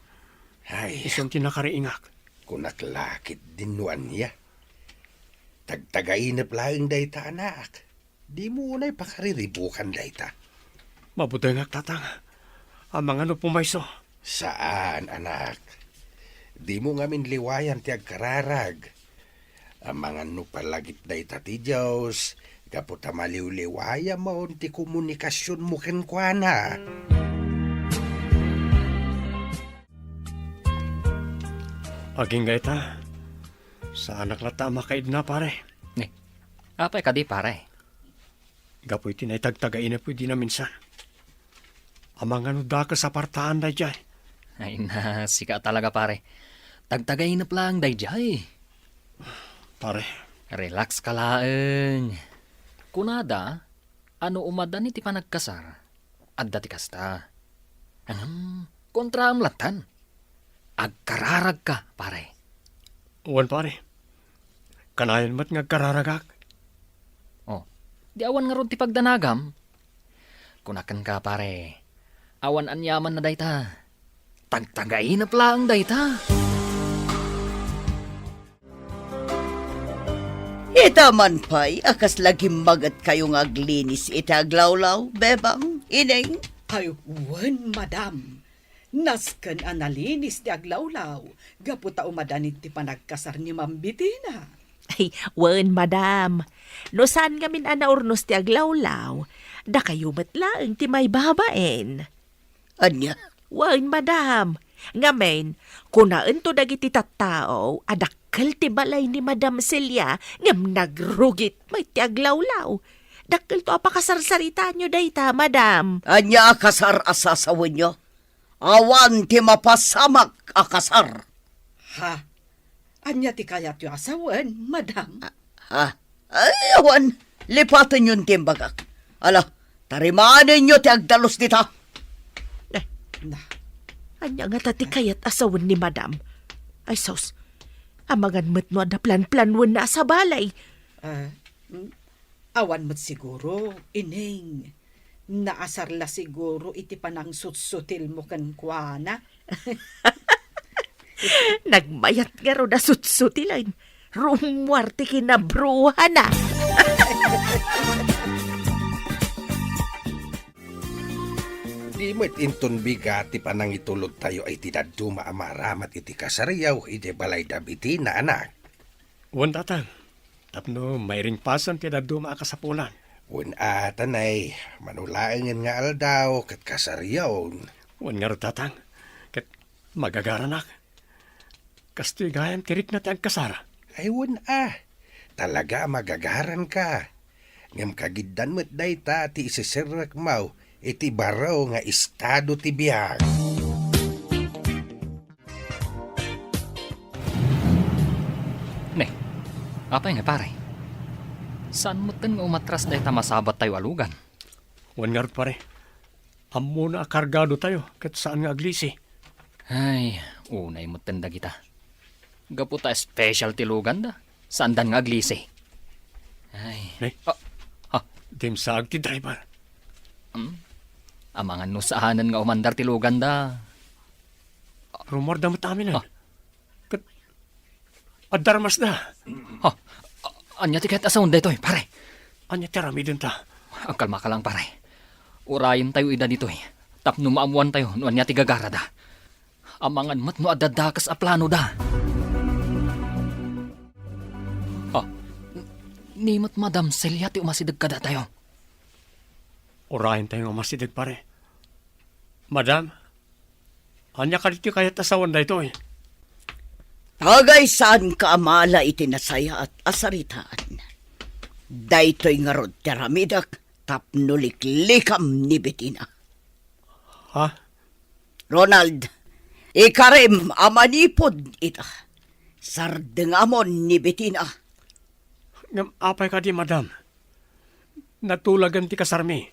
Ay. Isun ti nakariingak. Kunak la ketdin no ania. Tagtagainep laeng dayta, anak. Dimo unay pakariribukan dayta. Mabutengak, Tatang. Amangan no pumayso. Saan, anak. Dimo ngamin liwayan ti agkararag. Amangan no palagip dayta ti Dios, gapu ta maliwliwayamon ti komunikasionmo kenkuana. Agingga ita, saanak latta a makaidna, pare. Ni, apay kadi, pare? Gapu iti naitagtagainepko idi naminsan. Amangan no dakes a partaan daydiay. Ay na, sika talaga, pare. Tagtagainep laeng daydiay. Pare. Relax ka laeng. Kunada, a no umadani ti panagkasar, adda ti kasta. Ngem, kontraem lattan. Agkararagka, pare. Wen, pare. Kanayon met nga agkararagak. Oh, di awan ngarud ti pagdanagam? Kunak kenka, pare, awan aniamanna dayta. Tagtagainep laeng dayta. Ita man pay a kasla gimmagetkayo nga aglinis iti aglawlaw, Bebang, Ineng? Ay, wen, madam. Nasken a nalinis ti aglawlaw gapu ta umadan iti panagkasar ni Ma'am Betina. Ay, wen, madam. No saan ngamin a naurnos ti aglawlaw, dakayo met laeng ti maibabain. Ania? Wen, madam. Ngamin, kunaento dagiti tattao a dakkel ti balay ni Madam Celia ngem nagrugit met ti aglawlaw. Dakkelto a pakasarsaritaenyo dayta, madam. Ania a kasar a sasawenyo? Awan ti mapasamak a kasar. Ha? Ania ti kayatyo a sawen, madam? Ah, ha? Ay, awan. Lipatenyon ti imbagak. Ala, tarimanenyo ti agdalus dita. Eh, na. Ania ngata ti kayat a sawen ni madam? Ay, sus. Amangan met no adda planplanwenna a sabali. Ah, mm, awan met siguro, Ineng. Naasar la siguro iti panangsutsutilmo kenkuana. Nagmayat ngarud a sutsutilen. Rummuar ti kinabruhana. Di met inton bigat ti panangitulodtayo iti dadduma a maaramat iti kasariaw iti balay da Betina, anak. Wen, Tatang, tapno mairingpasen ti dadduma a kasapulan. Wen a, tanay, mano laengen nga aldaw ket kasarion. Wen ngarud, Tatang, ket magagaranak. Kastoy gayam ti rikna ti agkasar? Ay, wen a. Talaga a magagaranka. Ngem kagiddan met dayta ti isiserrekmo iti baro nga estado ti biag. Ne, apay nga, pare? Saan metten nga umatras dayta masabattayo a lugan? Wen ngarud, pare. Ammona a kargadotayo ket saan nga aglisi. Ay, unay metten dagita. Gapu ta special ti luganda, saandan nga aglisi. Ay. Ne? Ah, ha? Dimsaag ti driver. Hmm? Amangan no saanen nga umandar ti luganda. Rumorda met aminen. Ha? Ket adda armasda. Ha? A-, ania ti kayat a sawen daytoy, pare? Ania ti aramidenta? Agkalmaka lang, pare. Urayentayo ida ditoy tapno maammoantayo no ania ti gagarada. Amangan met no adda dakes a planoda. Ha? N-, ni met Madam Celia ti umasideg kadatayo. Urayentayo nga umasideg, pare. Madam, ania kadi ti kayat a sawen daytoy? Agaysaanka a mala iti nasayaat a saritaan. Daytoy ngarud ti aramidek tapno liklikam ni Betina. Ha? Ronald, ikarim a manipud ita. Sardengamon ni Betina. Ngem apay kadi, madam? Natulagen ti kasarmi.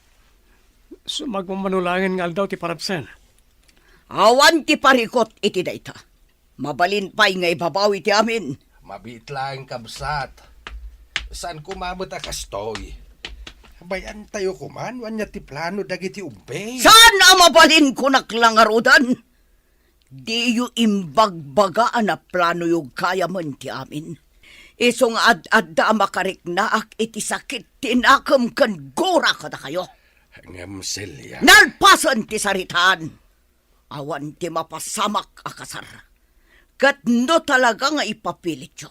Sumagmamano laengen nga aldaw ti parabsen. Awan ti parikut iti dayta. Mabalin pay nga ibabawi ti amin. Mabiit laeng, kabsat. Saan koma met a kastoy? Bay-antayo koma no ania ti plano dagiti ubbing. Saan a mabalin, kunak la ngaruden? Diyo imbagbagaan a planoyo gayamen ti amin. Isu nga ad-adda a makariknaak iti sakit ti nakem ken gura kadakayo. Ngem, Celia. Nalpasen ti saritaan. Awan ti mapasamak a kasar. Ket no talaga nga ipapilityo,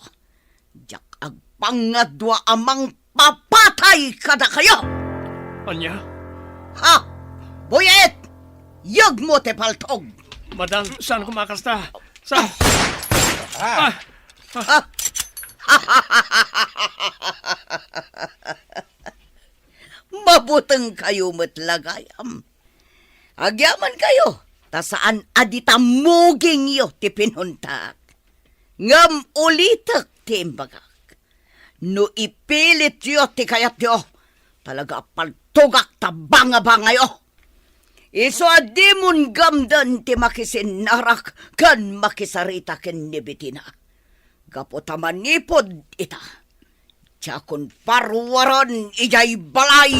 diak agpangngadua a mangpapatay kadakayo! Ania? Ha? Buyit! Yegmo ti paltog! Madam, saan koma a kasta? Sa- Ah! Ah! Ha? Mabutengkayo met la gayam. Agyamankayo, ta saan a dita mugingyo ti pinuntak. Ngem ulitek ti imbagak. No ipilityo ti kayatyo, talaga a paltogak ta bangabangayo. Isu a dimon gamden ti makisinnarak ken makisarita ken ni Betina. Gapu ta manipud ita, diakon paruaren idiay balay.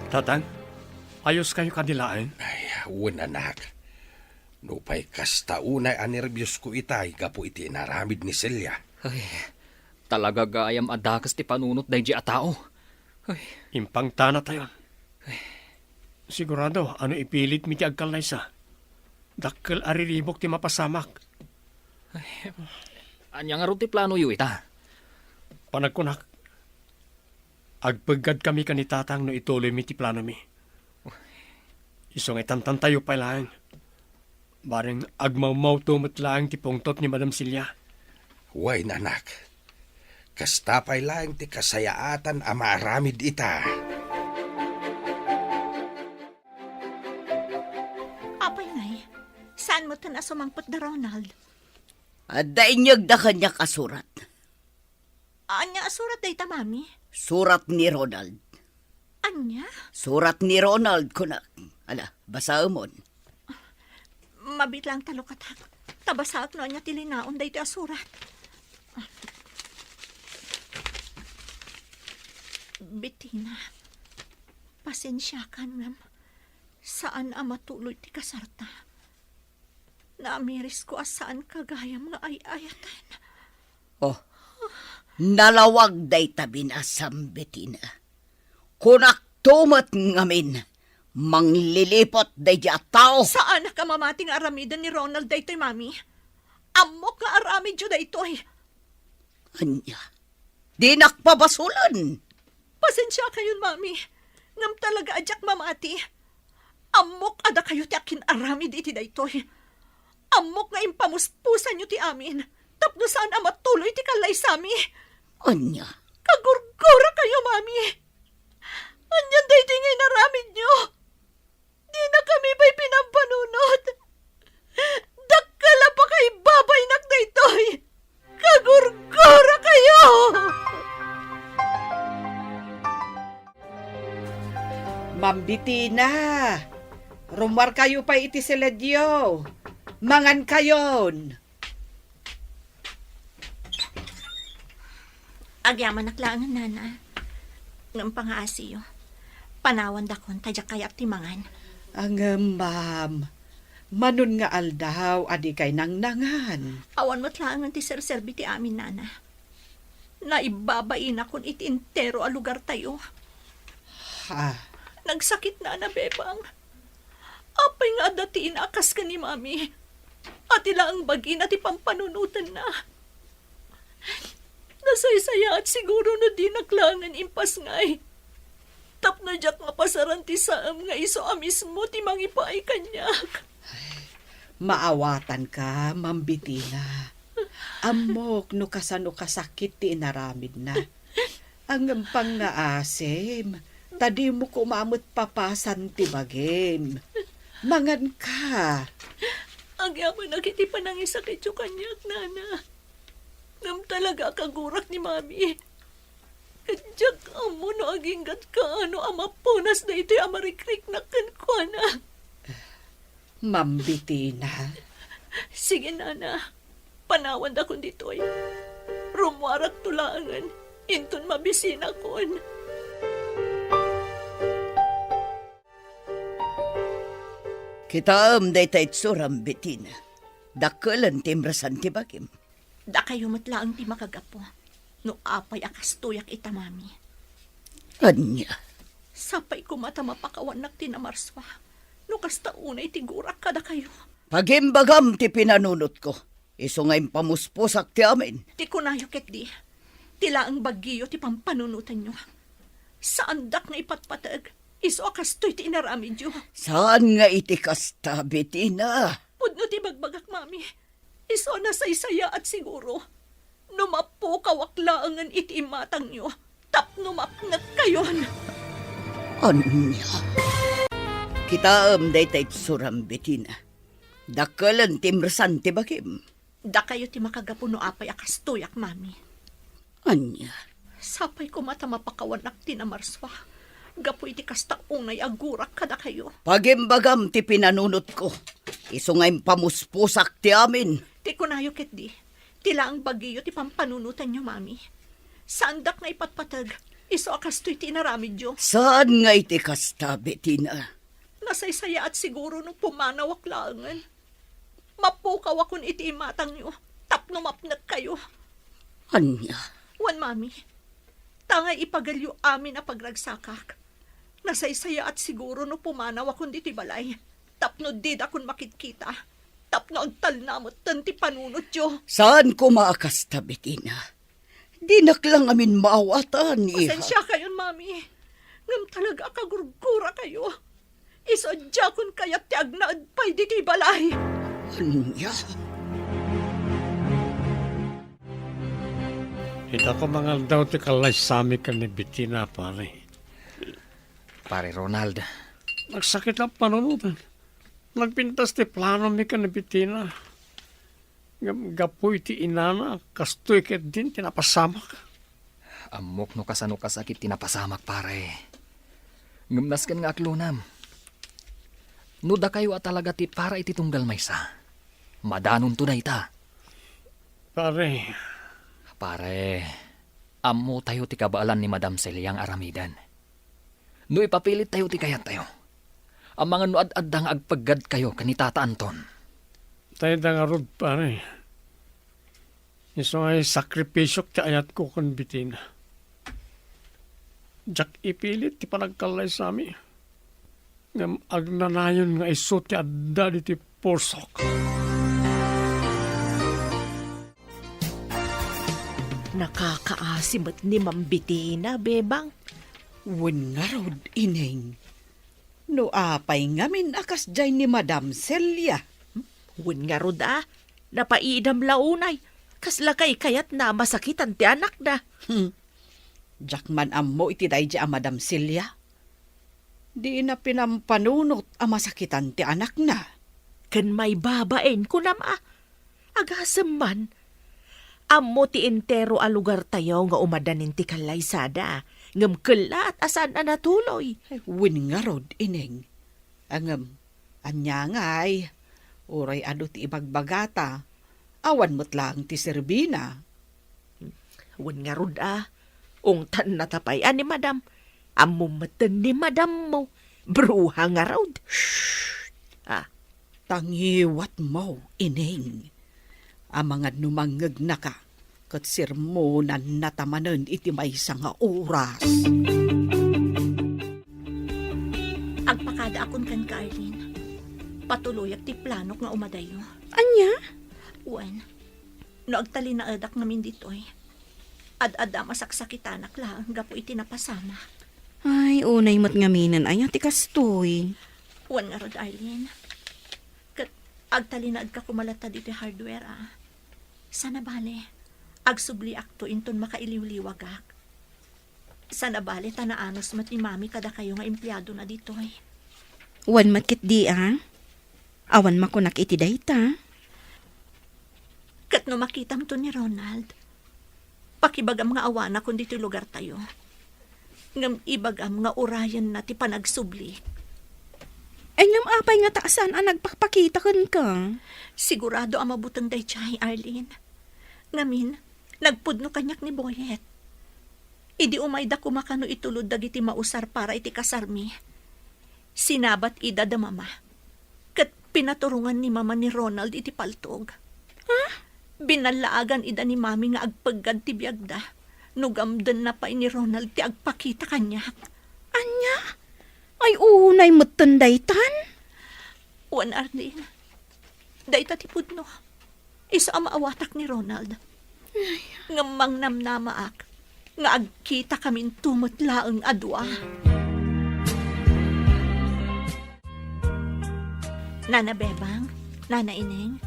Tatang, ayoskayo kadi laeng? Ay, wen, anak. Nupay kasta unay a nerbiosko itay gapu iti inaramid ni Celia. Ay, talaga gayam a dakes ti panunot daydi a tao. Ay. Impangtanatayon. Ay. Sigurado a no ipilitmi ti agkallaysa, dakkel a riribuk ti mapasamak. Ay, ania ngarud ti planoyo ita? Panagkunak, agpeggadkami ken ni Tatang no ituloymi ti planomi. Isu nga itantantayo pay laeng. Bareng agmawmawto met laeng ti pungtot ni Madam Celia. Wen, anak. Kasta pay laeng ti kasayaatan a maaramid ita. Apay ngay, saan metten a sumangpet da Ronald? Adda inyegda kaniak a surat. Ania a surat dayta, Mami? Surat ni Ronald. Ania? Surat ni Ronald, kunak. Ala, basaemon. Mabiit laeng ta lukatak. Ta basaek no ania ti linaon daytoy a surat. Betina, pasensiakan ngem saan a matuloy ti kasarta. Naamirisko a saanka gayam nga ay-ayaten. Oh, nalawag dayta binasam, Betina. Kunakto met ngamin, mangliliput daydi a tao. Saanak a mamati nga aramiden ni Ronald daytoy, Mami. Ammok nga aramidyo daytoy. Ania? Dinak pabasolen. Pasensiakayon, Mami. Ngem talaga a diak mamati. Ammok a dakayo ti akin-aramid iti daytoy. Ammok nga impamuspusanyo ti amin tapno saan a matuloy ti kallaysami. Ania? Kagurgurakayo, Mami. Anian daytoy nga inaramidnyo? Dina kami pay pinampanunot. Dakkel a pakaibabainak daytoy. Kagurgurakayo! Ma'am Betina, rummuarkayo pay iti siledyo. Mangankayon. Agyamanak laengen, Nana. Ngem pangaasiyo. Panawandakon ta diak kayat ti mangan. Ngem, ma'am, manon nga aldaw a dikay nangnangan? Awan met laengen ti serserbi ti amin, Nana. Naibabainakon iti entero a lugartayo. Ha? Nagsakit, Nana, Bebang. Apay nga adda ti ina a kas ken ni Mami? Ati laeng bagina ti pampanunotenna. Nasaysayaat siguro no dinak laengen impasngay. Tapno diak mapasaran ti saem nga isu a mismo ti mangipaay kaniak. Maawatanka, Ma'am Betina. Ammok no kasano kasakit ti inaramidna. Ngem pangngaasim, ta dimo koma met papasan ti bagim. Manganka. Agyamanak iti panangisakityo kaniak, Nana. Ngem talaga a kagurak ni Mami. Ket diak ammo no agingga't kaano a mapunas daytoy a marikriknak kenkuana. Ma'am Betina. Sige, Nana. Panawandakon ditoy. Rummuarakto laengen inton mabisinakon. Kitaem dayta itsuram, Betina. Dakkelen ti imresan ti bagim. Dakayo met laeng ti makagapu no apay a kastoyak ita, Mami. Ania? Sapay koma ta mapakawannak ti namarsua no kasta unay ti gurak kadakayo. Pagimbagam ti pinanunotko. Isu nga impamuspusak ti amin. Ti kunayo ketdi, ti laeng bagiyo ti pampanunotanyo. Saandak nga ipatpateg isu a kastoy ti inaramidyo. Saan nga iti kasta, Betina? Pudno ti ibagbagak, Mami. Isu a nasaysayaat siguro no mapukawak laengen iti imatangyo tapno mapnekkayon. Ania? Kitaem dayta itsuram, Betina. Dakkelen ti imresan ti bagim. Dakayo ti makagapu no apay a kastoyak, Mami. Ania? Sapay koma ta mapakawanak ti namarsua gapu iti kasta unay a gurak kadakayo. Pagimbagam ti pinanunotko. Isu nga impamuspusak ti amin. Ti kunayo ketdi, ti laeng bagiyo ti pampanunotanyo, Mami. Saandak nga ipatpateg isu a kastoy ti inaramidyo. Saan nga iti kasta, Betina? Nasaysayaat siguro no pumanawak laengen. Mapukawakon iti imatangyo tapno mapnekkayo. Ania? Wen, Mami, tangay ipagelyo amin a pagragsakak. Nasaysayaat siguro no pumanawakon ditoy balay tapno didakon makitkita, tapno agtalna metten ti panunotyo. Saan koma a kasta, Betina. Dinak la ngamin maawatan, iha. Pasensiakayon, Mami. Ngem talaga a kagurgurakayo. Isu a diakon kayat ti agnaed pay ditoy balay. Ania? Ita koma nga aldaw ti kallaysami ken ni Betina, pare. Pare Ronald. Nagsakit a panunotan. Nagpintas ti planomi ken ni Betina. Ngem gapu iti inana, kastoy ketdin ti napasamak. Ammok no kasano kasakit ti napasamak, pare. Ngem nasken nga aklonam. No dakayo a talaga ti para iti tunggal maysa, madanonto dayta. Pare. Pare, ammotayo ti kabaelan ni Madam Celia nga aramiden. No ipapilittayo ti kayattayo, amangan no ad-adda nga agpeggadkayo ken ni Tata Anton. Dayta ngarud, pare. Isu nga sakripisiok ti ayatko ken Betina. Diak ipilit ti panagkallaysami. Ngem agnanayon nga isu ti adda ditoy pulsok. Nakakaasi met ni Ma'am Betina, Bebang. Wen ngarud, Ineng. No apay ngamin a kasdiay ni Madam Celia? Wen ngarud a, napaiidam la unay. Kasla kay kayatna a masakitan ti anakda. Hmm. Diak man ammo iti daydi a Madam Celia. Dina pinampanunot a masakitan ti anakna. Ken maibabain, kunam a. Agasem man. Ammo ti entero a lugartayo nga umadanin ti kallaysada, ngem kellaat a saan a natuloy. Ay, wen ngarud, Ineng. Ngem, ania ngay, uray adu ti ibagbagata, awan met laeng ti serbina. Wen ngarud a, ungtanna ta pay a ni Madam. Ammom metten ni Madam mo. Bruha ngarud. Shh! Ah. Ta ngiwatmo, Ineng. Amangan no mangngegnaka, ket sermonannata manen iti maysa nga oras. Agpakadaakon kenka, Arlene. Patuloyak ti planok nga umadayo. Ania? Wen, no agtalinaedak ngamin ditoy, ad-adda a masaksakitanak laeng gapu iti napasamak. Ay, unay met ngaminen aya ti kastoy. Wen ngarud, Arlene. Ket agtalinaedka koma latta ditoy hardware, a. Sana bale, agsubliakto inton makailiwliwagak. Sana bale ta naanus met ni Mami kadakayo nga empleadona ditoy. Wen met ketdi, a. Awan makunak iti dayta. Ket no makitamto ni Ronald, pakibagam nga awanakon ditoy lugartayo. Ngem ibagam nga urayenna ti panagsubli. Ay, ngem apay ngata a saan a nagpakpakita kenka? Sigurado a mabuteng daydiay, Arlene. Ngamin, nagpudno kaniak ni Boyet. Idi umayda koma kano itulod dagiti mausar para iti kasarmi, sinabat ida da Mama. Ket pinaturongan ni Mama ni Ronald iti paltog. Ha? Binallaagan ida ni Mami nga agpeggad ti biagda no gamdenna pay ni Ronald ti agpakita kaniak. Ania? Ay, unay metten daytan? Wen, Arlene, dayta ti pudno. Isu a maawatak ni Ronald. Ngem mangnamnamaak nga agkitakaminto met laeng a dua. Nana Bebang, Nana Ineng,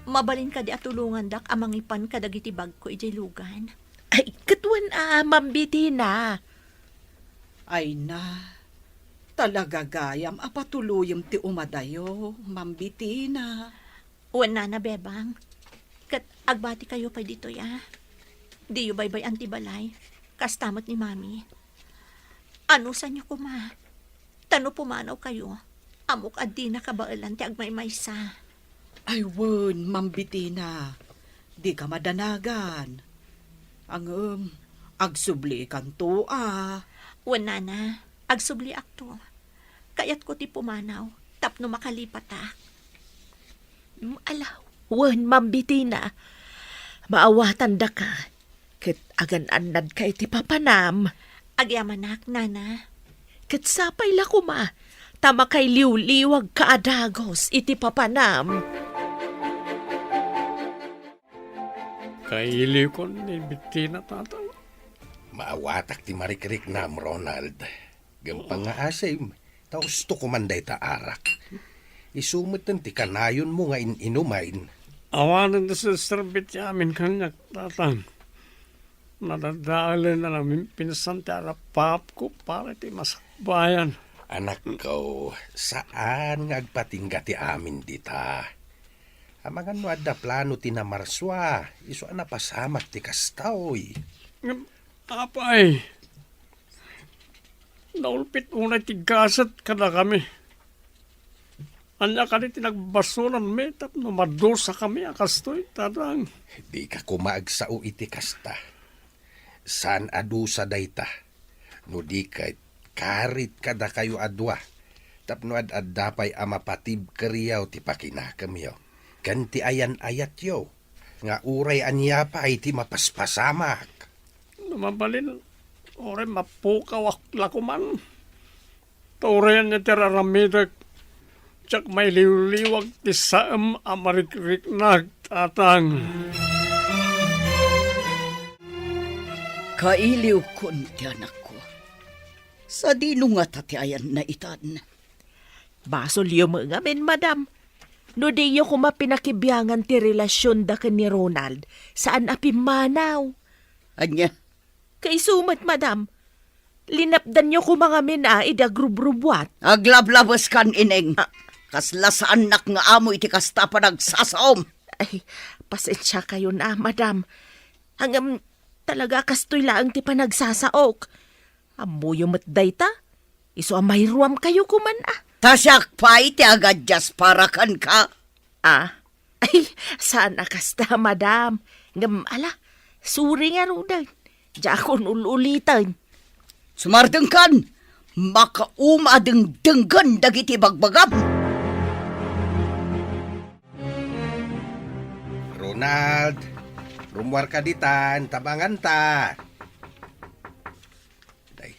mabalin kadi a tulongandak a mangipan kadagiti bagko idiay lugan? Ay, ket wen a, Ma'am Bettina. Ay na, talaga gayam a patuloyem ti umadayo, Ma'am Bettina. Wen, Nana Bebang. Ket agbatikayo pay ditoy, a. Diyo baybay-an ti balay. Kasta met ni Mami. Anusanyo koma. Ta no pumanawkayo, ammok a dina kabaelan ti agmaymaysa. Ay wen, Ma'am Bettina. Dika madanagan. Ngem, agsublikanto, a. Wen, Nana. Agsubliakto. Kayatko ti pumanaw tapno makalipatak. Mm, ala, wen, Ma'am Bettina. Maawatandaka. Ket agan-annadka iti papanam. Agyamanak, Nana. Ket sapay la koma, ta makailiwliwagka a dagus iti papanam. Kailiwkon ni Bettina, Tatang. Maawatak ti marikriknam, Ronald. Gampang nga asim, ta usto koman dayta arak. Isu metten ti kanayonmo nga in-inumen. Awanen ti serserbi ti amin kaniak, Tatang. Nadadaelen a namimpinsan ti arapaapko para iti masakbayan. Anakko, saan nga agpatingga ti amin dita. Amangan no adda plano ti namarsua, isu a napasamak ti kastoy. Ngem, apay, naulpit unay ti gasat kadakami. Ania kadi ti nagbasolmi tapno madusakami a kastoy, Tatang? Dika koma agsao iti kasta. Saan a dusa dayta. No di ket, karit kadakayo a dua. Tapno ad-adda pay a mapatibkeryo ti pakinakemyo ken ti ayan-ayatyo, nga uray ania pay ti mapaspasamak. No mabalin, uray mapukawak la koman. Ta uray ania ti ar-aramidek, diak mailiwliwag ti saem a marikriknak, Tatang. Kailiwkon ti anakko. Sadino ngata ti ayanna itan? Basolyo met ngamin, madam. No diyo koma pinakibiangan ti relasionda ken ni Ronald, saan a pimmanaw. Ania? Kaisu met, madam. Linapdanyo koma ngamin a idi agrubrubuat. Aglablabeskan, Ineng. Ah. Kasla saannak nga amo iti kasta a panagsasaom. Ay, pasensiakayon a, madam. Ngem, talaga kastoy laeng ti panagsasaok. Ammoyo met dayta. Isu a mairuamkayo koman a. Ta siak pay ti agadias para kenka. Ah, ay, saan a kasta, madam. Ngem, ala, sorry ngaruden. Diakon ul-uliten. Sumardengkan, makauma a dengdenggen dagiti bagbagam. Ronald, rummuarka ditan, tabanganta. Day,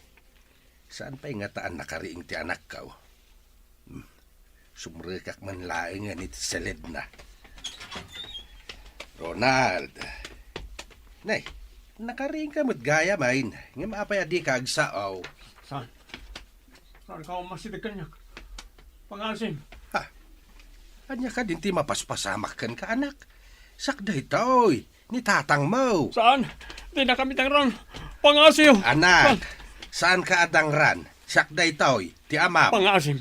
saan pay ngata a nakariing ti anakko? Hmm, sumrekak man laengen iti seledna. Ronald. Nay, nakariingka met gayam, ay. Ngem apay a dika agsao? Saan? Saan ka umasideg kaniak? Pangaasim. Ha? Ania kadin ti mapaspasamak kenka, anak? Siak daytoy, ni tatangmo. Saan? Dinakami dangran. Pangaasim. Anak, saan? Saanka a dangran. Siak daytoy, ti amam. Pangaasim.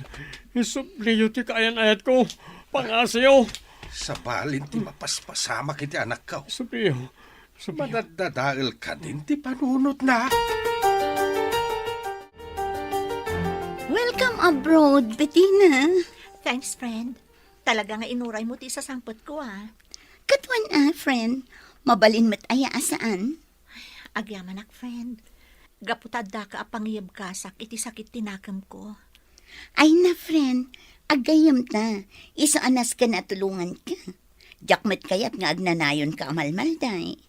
Isubliyo ti kaayan-ayatko. Pangaasim. Sabali ti mapaspasamak iti anakko. Isubliyo. Isubliyo. Madaddadael kadin ti panunotna. Welcome abroad, Bettina. Thanks, friend. Talaga nga inuraymo ti isasangpetko, ah. Ket wen a, friend. Mabalin met aya a saan? Agyamanak, friend. Gapu ta addaka a pangiyebkasak iti sakit ti nakemko. Ay na, friend. Aggayyemta. Isu a nasken a tulonganka. Diak met kayat nga agnanayonka a malmalday.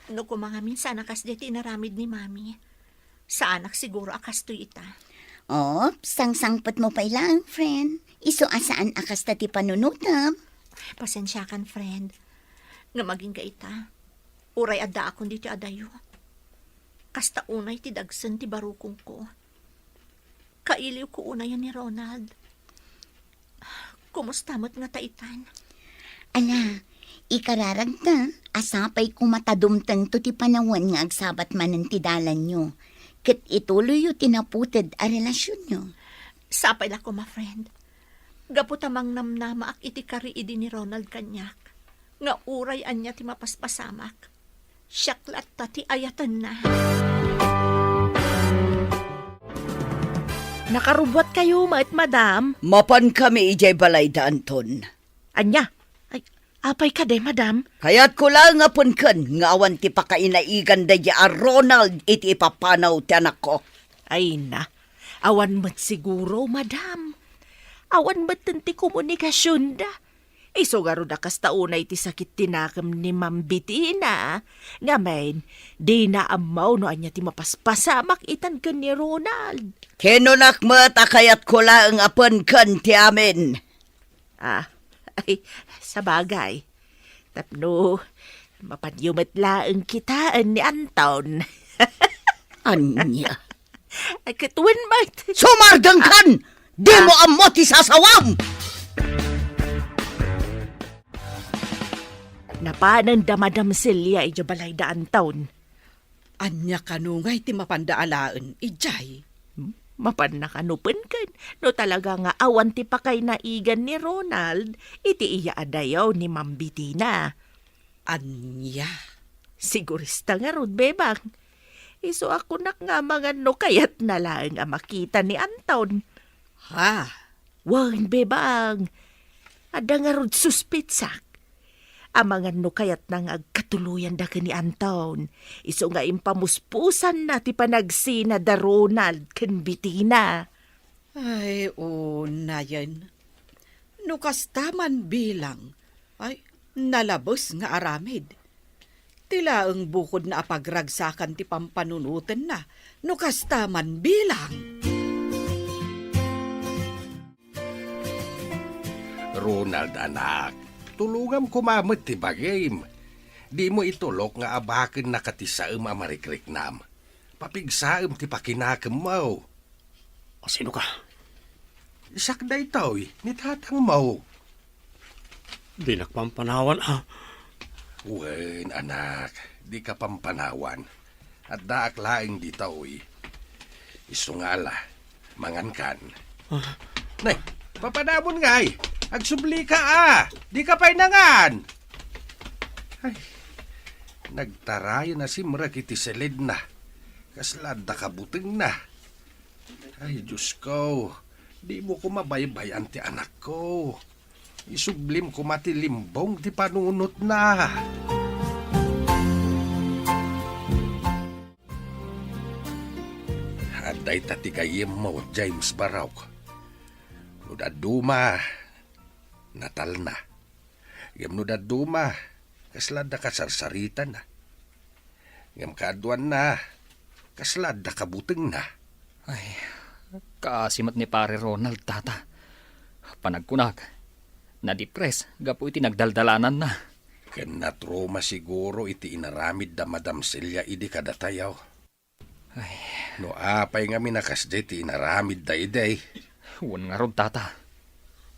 No koma ngamin saan a kasdi ti inaramid ni Mami, saanak siguro a kastoy ita. Op, sangsangpetmo pay laeng, friend. Isu a saan a kasta ti panunotem. Pasensiakan, friend. Ngem agingga ita, uray addaakon ditoy adayo. Kasta unay ti dagsen ti barukongko. Kailiwko unayen ni Ronald. Kumusta met ngata itan? Ala, ikararagta a sapay koma ta dumtengto ti panawen nga agsabat manen ti dalanyo, ket ituloyyo ti naputed a relasionyo. Sapay la koma, friend. Gapu ta mangnamnamaak iti kari idi ni Ronald kaniak, nga uray ania ti mapaspasamak, siak latta ti ayatenna. Nakarubuatkayo met, madam? Mapankami idiay balay da Anton. Ania? Ay, apay kadi, madam? Kayatko laeng a penken nga awan ti pakainaigan daydi a Ronald iti ipapanaw ti anakko. Ay na, awan met siguro, madam. Awan metten ti komunikasionda. Isu ngarud a kasta unay ti sakit ti nakem ni Ma'am Bettina. Ngamin, dina ammo no ania ti mapaspasamak itan ken ni Ronald. Kinunak met a kayatko laeng a penken ti amin. Ah, ay, sabagay. Tapno, mapanyo met laeng kitaen ni Anton. Ania? Ay, ket wen met. Sumardengkan! Dimo ammo ti sasawam! Napanen da Madam Celia idiay balay da Anton. Ania kano ngay ti mapanda alaen idiay? Hmm? Mapanna kano penken no talaga nga awan ti pakainaigan ni Ronald iti iya a dayaw ni Ma'am Bettina. Ania? Sigurista ngarud, bebang. Isu a kunak nga amangan no kayatna laeng a makita ni Anton. Ha? Wen, bebang. Adda ngarud suspetsak. Amangan no kayatna nga agkatuloyan da ken ni Anton. Isu nga impamuspusanna ti panagsina da Ronald ken Bettina. Ay, unayen. No kasta man bilang, ay, nalabes nga aramid. Ti laeng bukodna a pagragsakan ti pampanunotenna, no kasta man bilang. Ronald, anak, tulongam koma met ti bagim. Dimo itulok nga abakennaka ti saem a marikriknam. Papigsaem ti pakinakemmo. Asino ka? Siak daytoy, ni tatangmo. Dinak pampanawan, a. Wen, anak, dika pampanawan. Addaak laeng ditoy. Isu nga ala, mangankan. Ah. Nay, papanamon ngay. Agsublika, a. Dika pay nangan. Ay, nagtarayan a simrek iti silidna. Kasla adda kabutengna. Ay, Diosko, dimo koma baybay-an ti anakko. Isublim koma ti limbong ti panunotna. Adda ita ti gayyemmo, James Barok. No dadduma, natalna. Ngem no dadduma, kasla adda kasarsaritana. Ngem kaaduanna, kasla adda kabutengna. Ay, kaasi met ni Pare Ronald, Tata. Panagkunak, nadipres gapu iti nagdaldalananna. Ken natruma siguro iti inaramid da Madam Celia idi kadatayo. Ay. No apay ngamin a kasdiay ti inaramidda idi? Wen ngarud, Tata.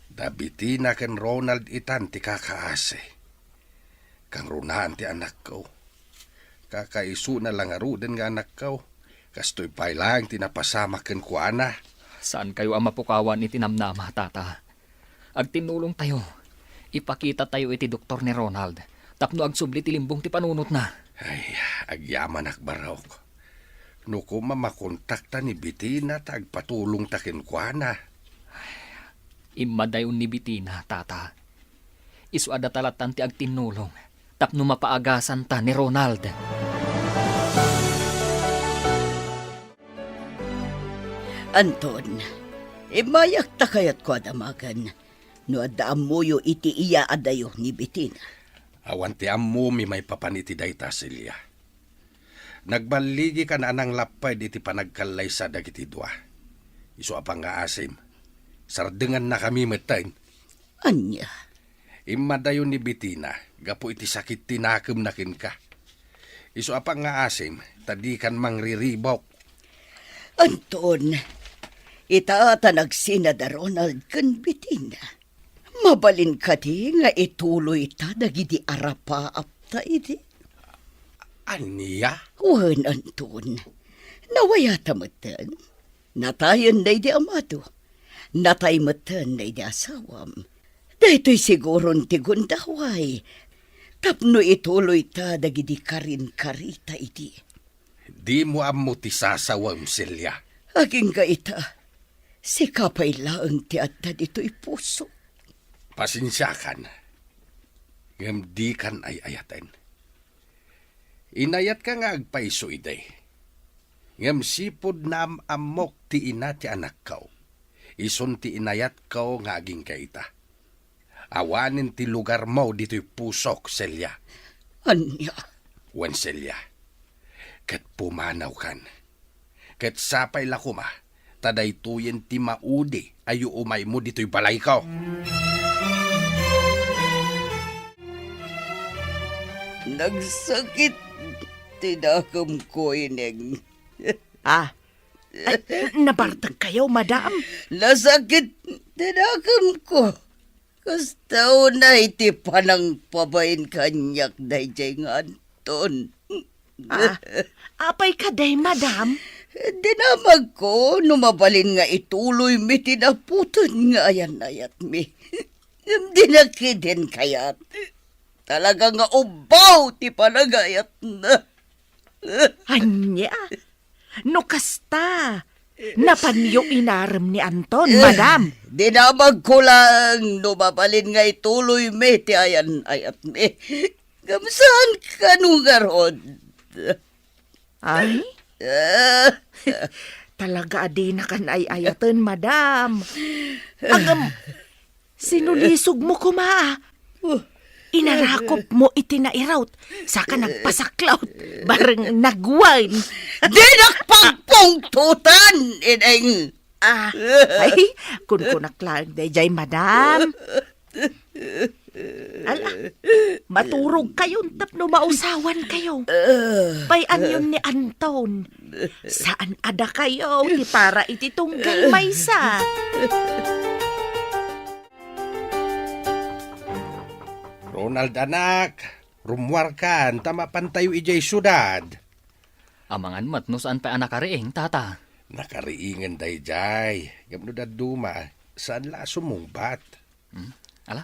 Da Betina ken Ronald itan ti kakaasi. Kangrunaan ti anakko. Kakaisuna la ngaruden nga anakko. Kastoy pay laeng ti napasamak kenkuana. Saankayo a mapukawan iti namnama, Tata. Agtinnulongtayo. Ipakitatayo iti doktor ni Ronald tapno agsubli ti limbong ti panunotna. Ay, agyamanak, Barok. No koma makontakta ni Betina ta agpatulongta kenkuana. Immadayon ni Betina, Tata. Isu a data lattan ti agtinnulong tapno mapaagasanta ni Ronald. Anton, immayak ta kayatko a damagen no adda ammoyo iti iyaadayo ni Betina. Awan ti ammomi maipapan iti dayta, Celia. Nagballigika a nanglapped iti panagkallaysa dagiti dua. Isu a pangngaasim, sardengannakami metten. Ania? Immadayo ni Betina gapu iti sakit ti nakemna kenka. Isu a pangngaasim, ta dikan mangriribok. Anton, ita ta nagsina da Ronald ken Betina, mabalin kadi nga ituloyta dagidi arapaapta idi? Ania? Wen, Anton, nawayata metten. Natayen daydi amado. Natay metten daydi asawam. Daytoy siguron ti gundaway tapno ituloyta dagidi karinkarita idi. Dimo ammo ti sasawem, Celia. Agingga ita, sika pay laeng ti adda ditoy puso. Pasensiakan, ngem dikan ay-ayaten. Inayatka nga agpayso idi. Ngem sipud naam-ammok ti ina ti anakko, isun ti inayatko nga agingga ita. Awanen ti lugarmo ditoy pusok, Celia. Ania? Wen, Celia, ket pumanawkan. Ket sapay la koma, ta daytoyen ti maudi a yuumaymo ditoy balayko. Nagsakit ti dakemko, Ineng. Ah, ay, nabartek kayo, madam? Nasakit ti dakemko. Kasta unay ti panangpabain kaniak daydiay nga Anton. Ah, apay kadi, madam? Dinamagko no mabalin nga ituloymi ti naputod nga ayan-ayatmi. Ngem dina ketdin kayat. Talaga nga ubbaw ti panagayatna. Ania? No kasta, napanyo inarem ni Anton, madam? Dinamagko lang no mabalin nga ituloymi ti ayan-ayatmi. Ngem saan kano ngarud? Ay? Ah. Talaga a dinakan ay-ayaten, madam. Agam, sinulisog mo koma, ah. Inarakop mo iti nairot, saka nagpasaklaw, bareng nagwan. Dinak pagpungtotan, Ineng! Ah, ay, kunkunak lang, dayjay, madam. Ala, maturog kayo tapno mausawan kayo. Pay-anyon ni Anton. Saan a dakayo ti para iti tunggal maysa. Ronald, anak, rummuarkan ta mapantayo idiay siudad. Amangan met no saan pay a nakariing, tata. Nakariingen daydiay, ngem no dadduma, saan la a sumungbat. Hmm? Ala,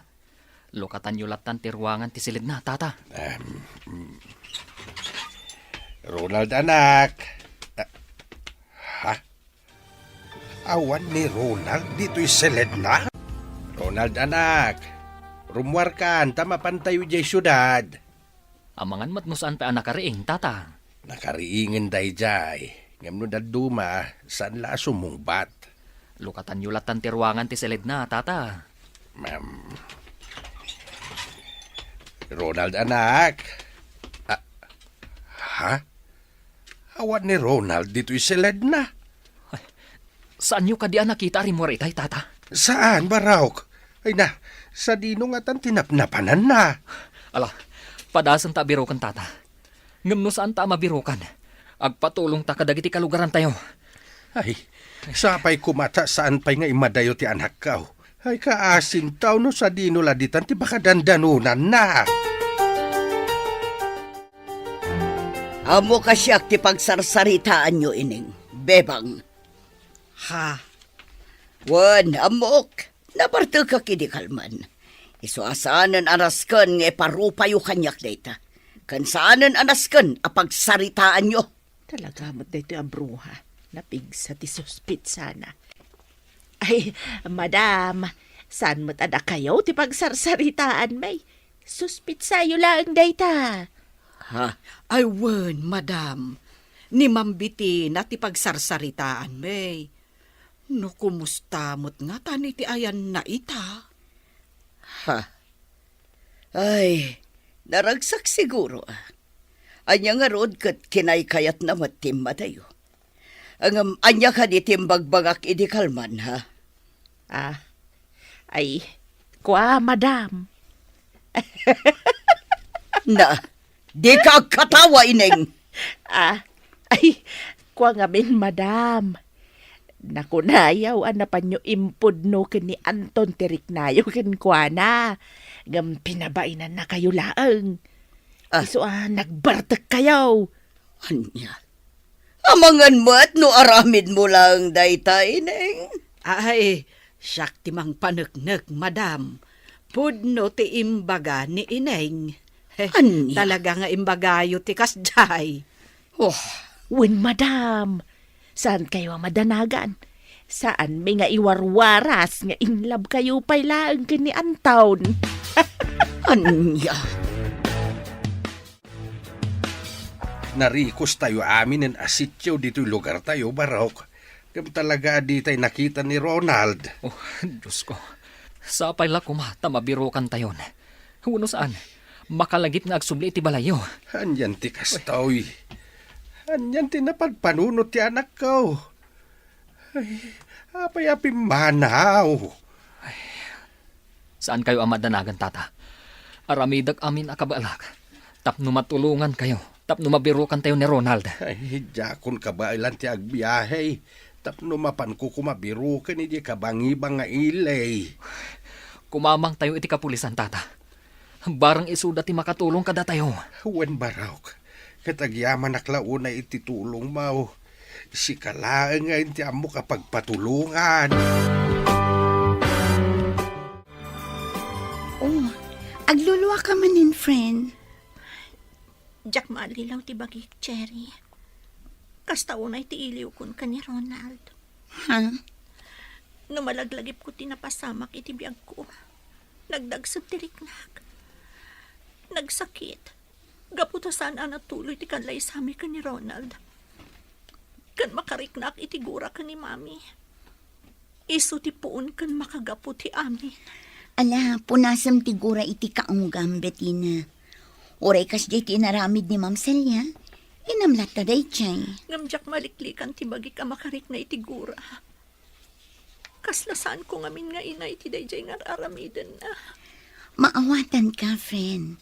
lukatanyo lattan ti ruangan ti siledna, tata. Em, mm. Ronald, anak. Ah, ha? Awan ni Ronald ditoy siledna? Ronald, anak, rummuarkan ta mapantayo idiay siudad. Amangan met no saan pay a nakariing, tata. Nakariingen daydiay, ngem no dadduma, saan la a sumungbat. Lukatanyo lattan ti ruangan ti siledna, tata. Ma'am. Ronald, anak. Ah, ha? Awan ni Ronald ditoy siledna. Ay, saanyo kadi a nakita a rimmuar itay, tata? Saan, Barok? Ay na, sadino ngatan ti napnapananna? Ala, padasen ta a biroken, tata. Ngem no saan ta a mabirokan, agpatulongta kadagiti kalugarantayo. Ay, sapay koma ta saan pay nga immadayo ti anakko. Ay, kaasintaw no sadino la ditan ti pakadandanonanna. Ammok a siak ti pagsarsaritaanyo, Ineng. Bebang. Ha? Wen, ammok. Nabartekak idi kalman. Isu a saanen a nasken nga iparupayo kaniak dayta. Ken saanen a nasken a pagsaritaanyo. Talaga met daytoy a bruha. Napigsa ti suspitsana. Ay, madam, saan met a dakayo ti pagsarsaritaan, may? Suspitsayo laeng dayta. Ha? Ay, wen, madam. Ni Ma'am Bettina ti pagsarsaritaan, may. No kumusta met ngatan iti ayanna ita? Ha? Ay, naragsak siguro, a. Ania ngarud ket kinaykayatna met ti immadayo. Ngem ania kadi ti imbagbagak idi kalman, ha? Ah, ay, kua, madam. Na, dika agkatawa, Ineng. Ah, ay, kua ngamin, madam. Nakunayo a napanyo impudno ken ni Anton ti riknayo kenkuana. Ngem pinabainannakayo laeng. Ah. Isu a nagbartekkayo. Ania? Amangan met no aramidmo laeng dayta, Ineng? Ay, siak ti mangpaneknek, madam. Pudno ti imbaga ni Ineng. Ania? Talaga nga imbagayo ti kasdiay. Oh. Wen, madam. Saankayo a madanagan. Saanmi nga iwarwaras nga in love kayo pay laeng ken ni Anton. Ania? Narikostayo aminen a sitio ditoy lugartayo, Barok. Ngem talaga a ditay nakita ni Ronald. Oh, Diosko. Sapay la koma ta mabirokantayon. Wenno saan, makalagip nga agsubli iti balayyo. Anian ti kastoy? Anian ti napadpanunot ti anakko? Ay, apay a pimmanaw? Ay, saankayo a madanagan, tata. Aramidek amin a kabaelak tapno matulongankayo, tapno mabirokantayo ni Ronald. Ay, diakon kabaelan ti agbiahe tapno mapanko koma biroken idi kabangibang nga ili. Kumamangtayo iti kapulisan, tata. Barang isuda ti makatulong kadatayo. Wen, Barok, ket agyamanak la unay iti tulongmo. Sika laeng nga inti ammok a pagpatulongan. Oh, agluluaka manen, friend. Diak maallilaw ti bagik, Cherry. Kasta unay ti iliwkon ken ni Ronald. Ha? No malaglagipko ti napasamak iti biagko, nagdagsen ti riknak. Nagsakit. Gapu ta saan a natuloy ti kanlaysami ken ni Ronald. Ken makariknak iti gura ken ni Mami. Isu ti puon ken makagapu ti amin. Ala, punasem ti gura iti kaunggam, Bettina. Uray kasdiay ti inaramid ni Ma'am Celia, inam latta daydiay. Ngem diak maliklikan ti bagik a makarikna iti gura. Kasla saanko ngamin nga ina iti daydiay nga ar-aramidenna. Maawatanka, friend.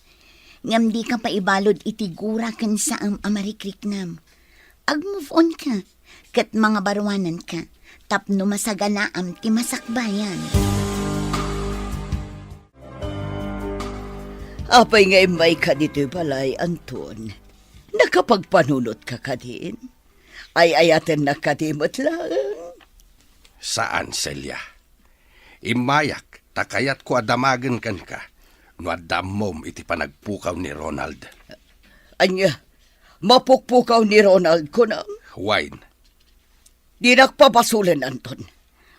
Ngem dika paibalud iti gura ken saem a marikriknam. Ag-move on ka, ket mangabaruananka, tapno masaganaam ti masakbayan. Apay nga immayka ditoy balay, Anton? Nakapagpanunotka kadin? Ay-ayatennak kadi met laeng? Saan, Celia. Immayak ta kayatko a damagen kenka no adda ammom iti panagpukaw ni Ronald. Ania? Mapukpukaw ni Ronald, kunam? Wen. Dinak pabasolen, Anton.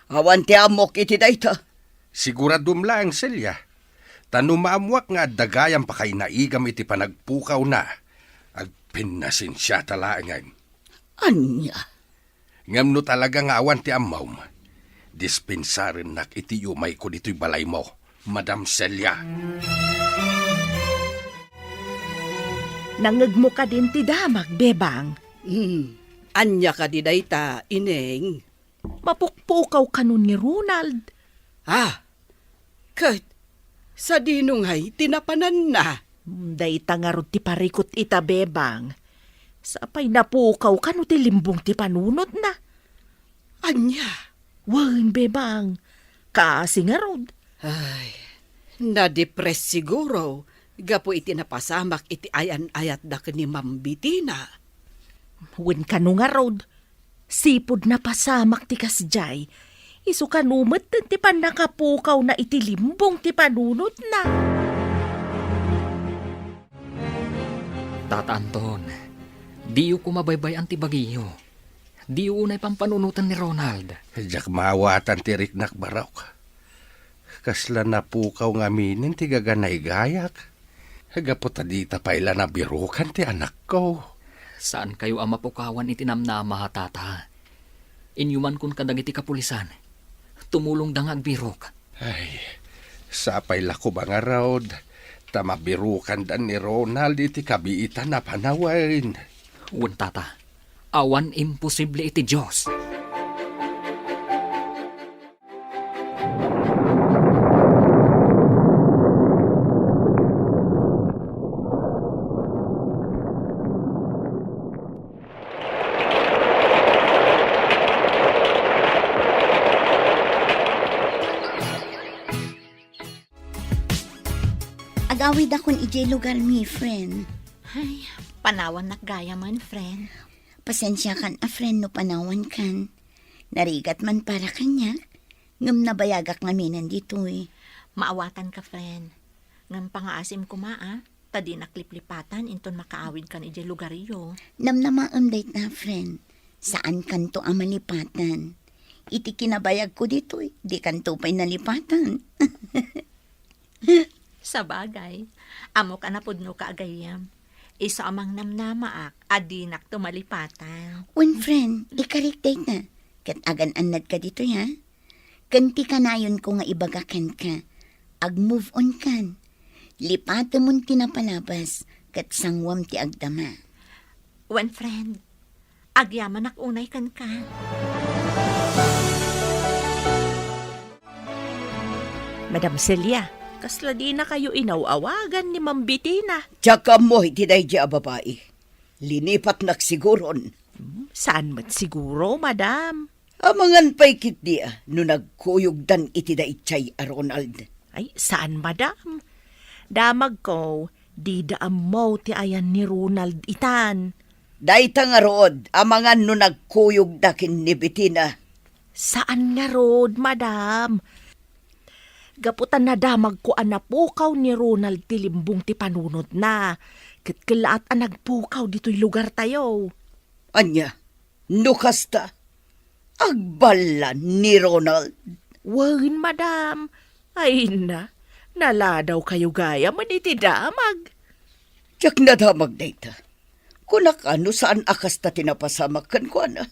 Awan ti ammok iti dayta. Siguradom laeng, Celia. Ta no maammoak nga adda gayam pakainaigam iti panagpukawna, agpinnasensiata laengem. Ania? Ngem no talaga nga awan ti ammom, dispensarennak iti yumayko ditoy balaymo, Madam Celia. Nangngegmo kadin ti damag, Bebang? Hmm. Ania kadi dayta, Ineng? Mapukpukaw kano ni Ronald. Ah, ket sadino ngay ti napananna? Hmm, dayta ngarud ti parikut ita, Bebang. Sapay napukaw kano ti limbong ti panunotna. Ania? Wen, Bebang. Kaasi ngarud. Ay, nadepres siguro gapu iti napasamak iti ayan-ayatda ken ni Ma'am Betina. Wen kano ngarud, sipud napasamak ti kasdiay, isu kano met ti pannakapukawna iti limbong ti panunotna. Tata Anton, diyo koma baybay-an ti bagiyo. Diyo unay pampanunoten ni Ronald. Diak maawatan ti riknak, barok. Kasla napukaw ngaminen ti gaganaygayak. Gapu ta dita pay la nabirukan ti anakko. Saankayo a mapukawan iti namnama, tata. Inyumankon kadagiti kapulisan. Tumulongda nga agbirok. Ay, sapay la koma ngarud, ta mabirukanda ni Ronald iti kabiitan a panawen. Wen, tata, awan imposible iti Dios. Agawidakon idiay lugarmi, friend. Ay, panawannak gayamen, friend. Pasensiakan a, friend, no panawankan. Narigat man para kaniak, ngem nabayagak ngaminen ditoy. Maawatanka, friend. Ngem pangaasim koma, a, ta dinak liplipatan inton makaawidkan idiay lugaryo. Namnamaem dayta, friend. Saankanto a malipatan. Iti kinabayagko ditoy, dikanto pay nalipatan. Sabagay, ammok a napudnoka a gayyem. Isu a mangnamnamaak a dinakto malipatan. Wen, friend, ikarik dayta. Ket agan-annadka ditoy, ha? Ken ti kanayonko nga ibaga kenka, ag-move on kan. Lipatemon ti napalabas, ket sanguam ti agdama. Wen, friend, agyamanak unay kenka. Madam Celia, kasla dinakayo inaw-awagan ni Ma'am Betina? Diak ammo iti daydi a babai. Linipatnak siguron. Hmm, saan met siguro, madam? Amangan pay ketdi a no nagkuyogdan iti daydiay a Ronald. Ay, saan, madam? Damagko, dida ammo ti ayan ni Ronald itan. Dayta ngarud, amangan no nagkuyogda ken ni Betina. Saan ngarud, madam. Gapu ta nadamagko a napukaw ni Ronald ti limbong ti panunotna, ket kellaat a nagpukaw ditoy lugartayo. Ania? No kasta, agballa ni Ronald? Wen, madam. Ay na, naladawkayo gayamen iti damag. Diak nadamag dayta. Kunak a no saan a kasta ti napasamak kenkuana.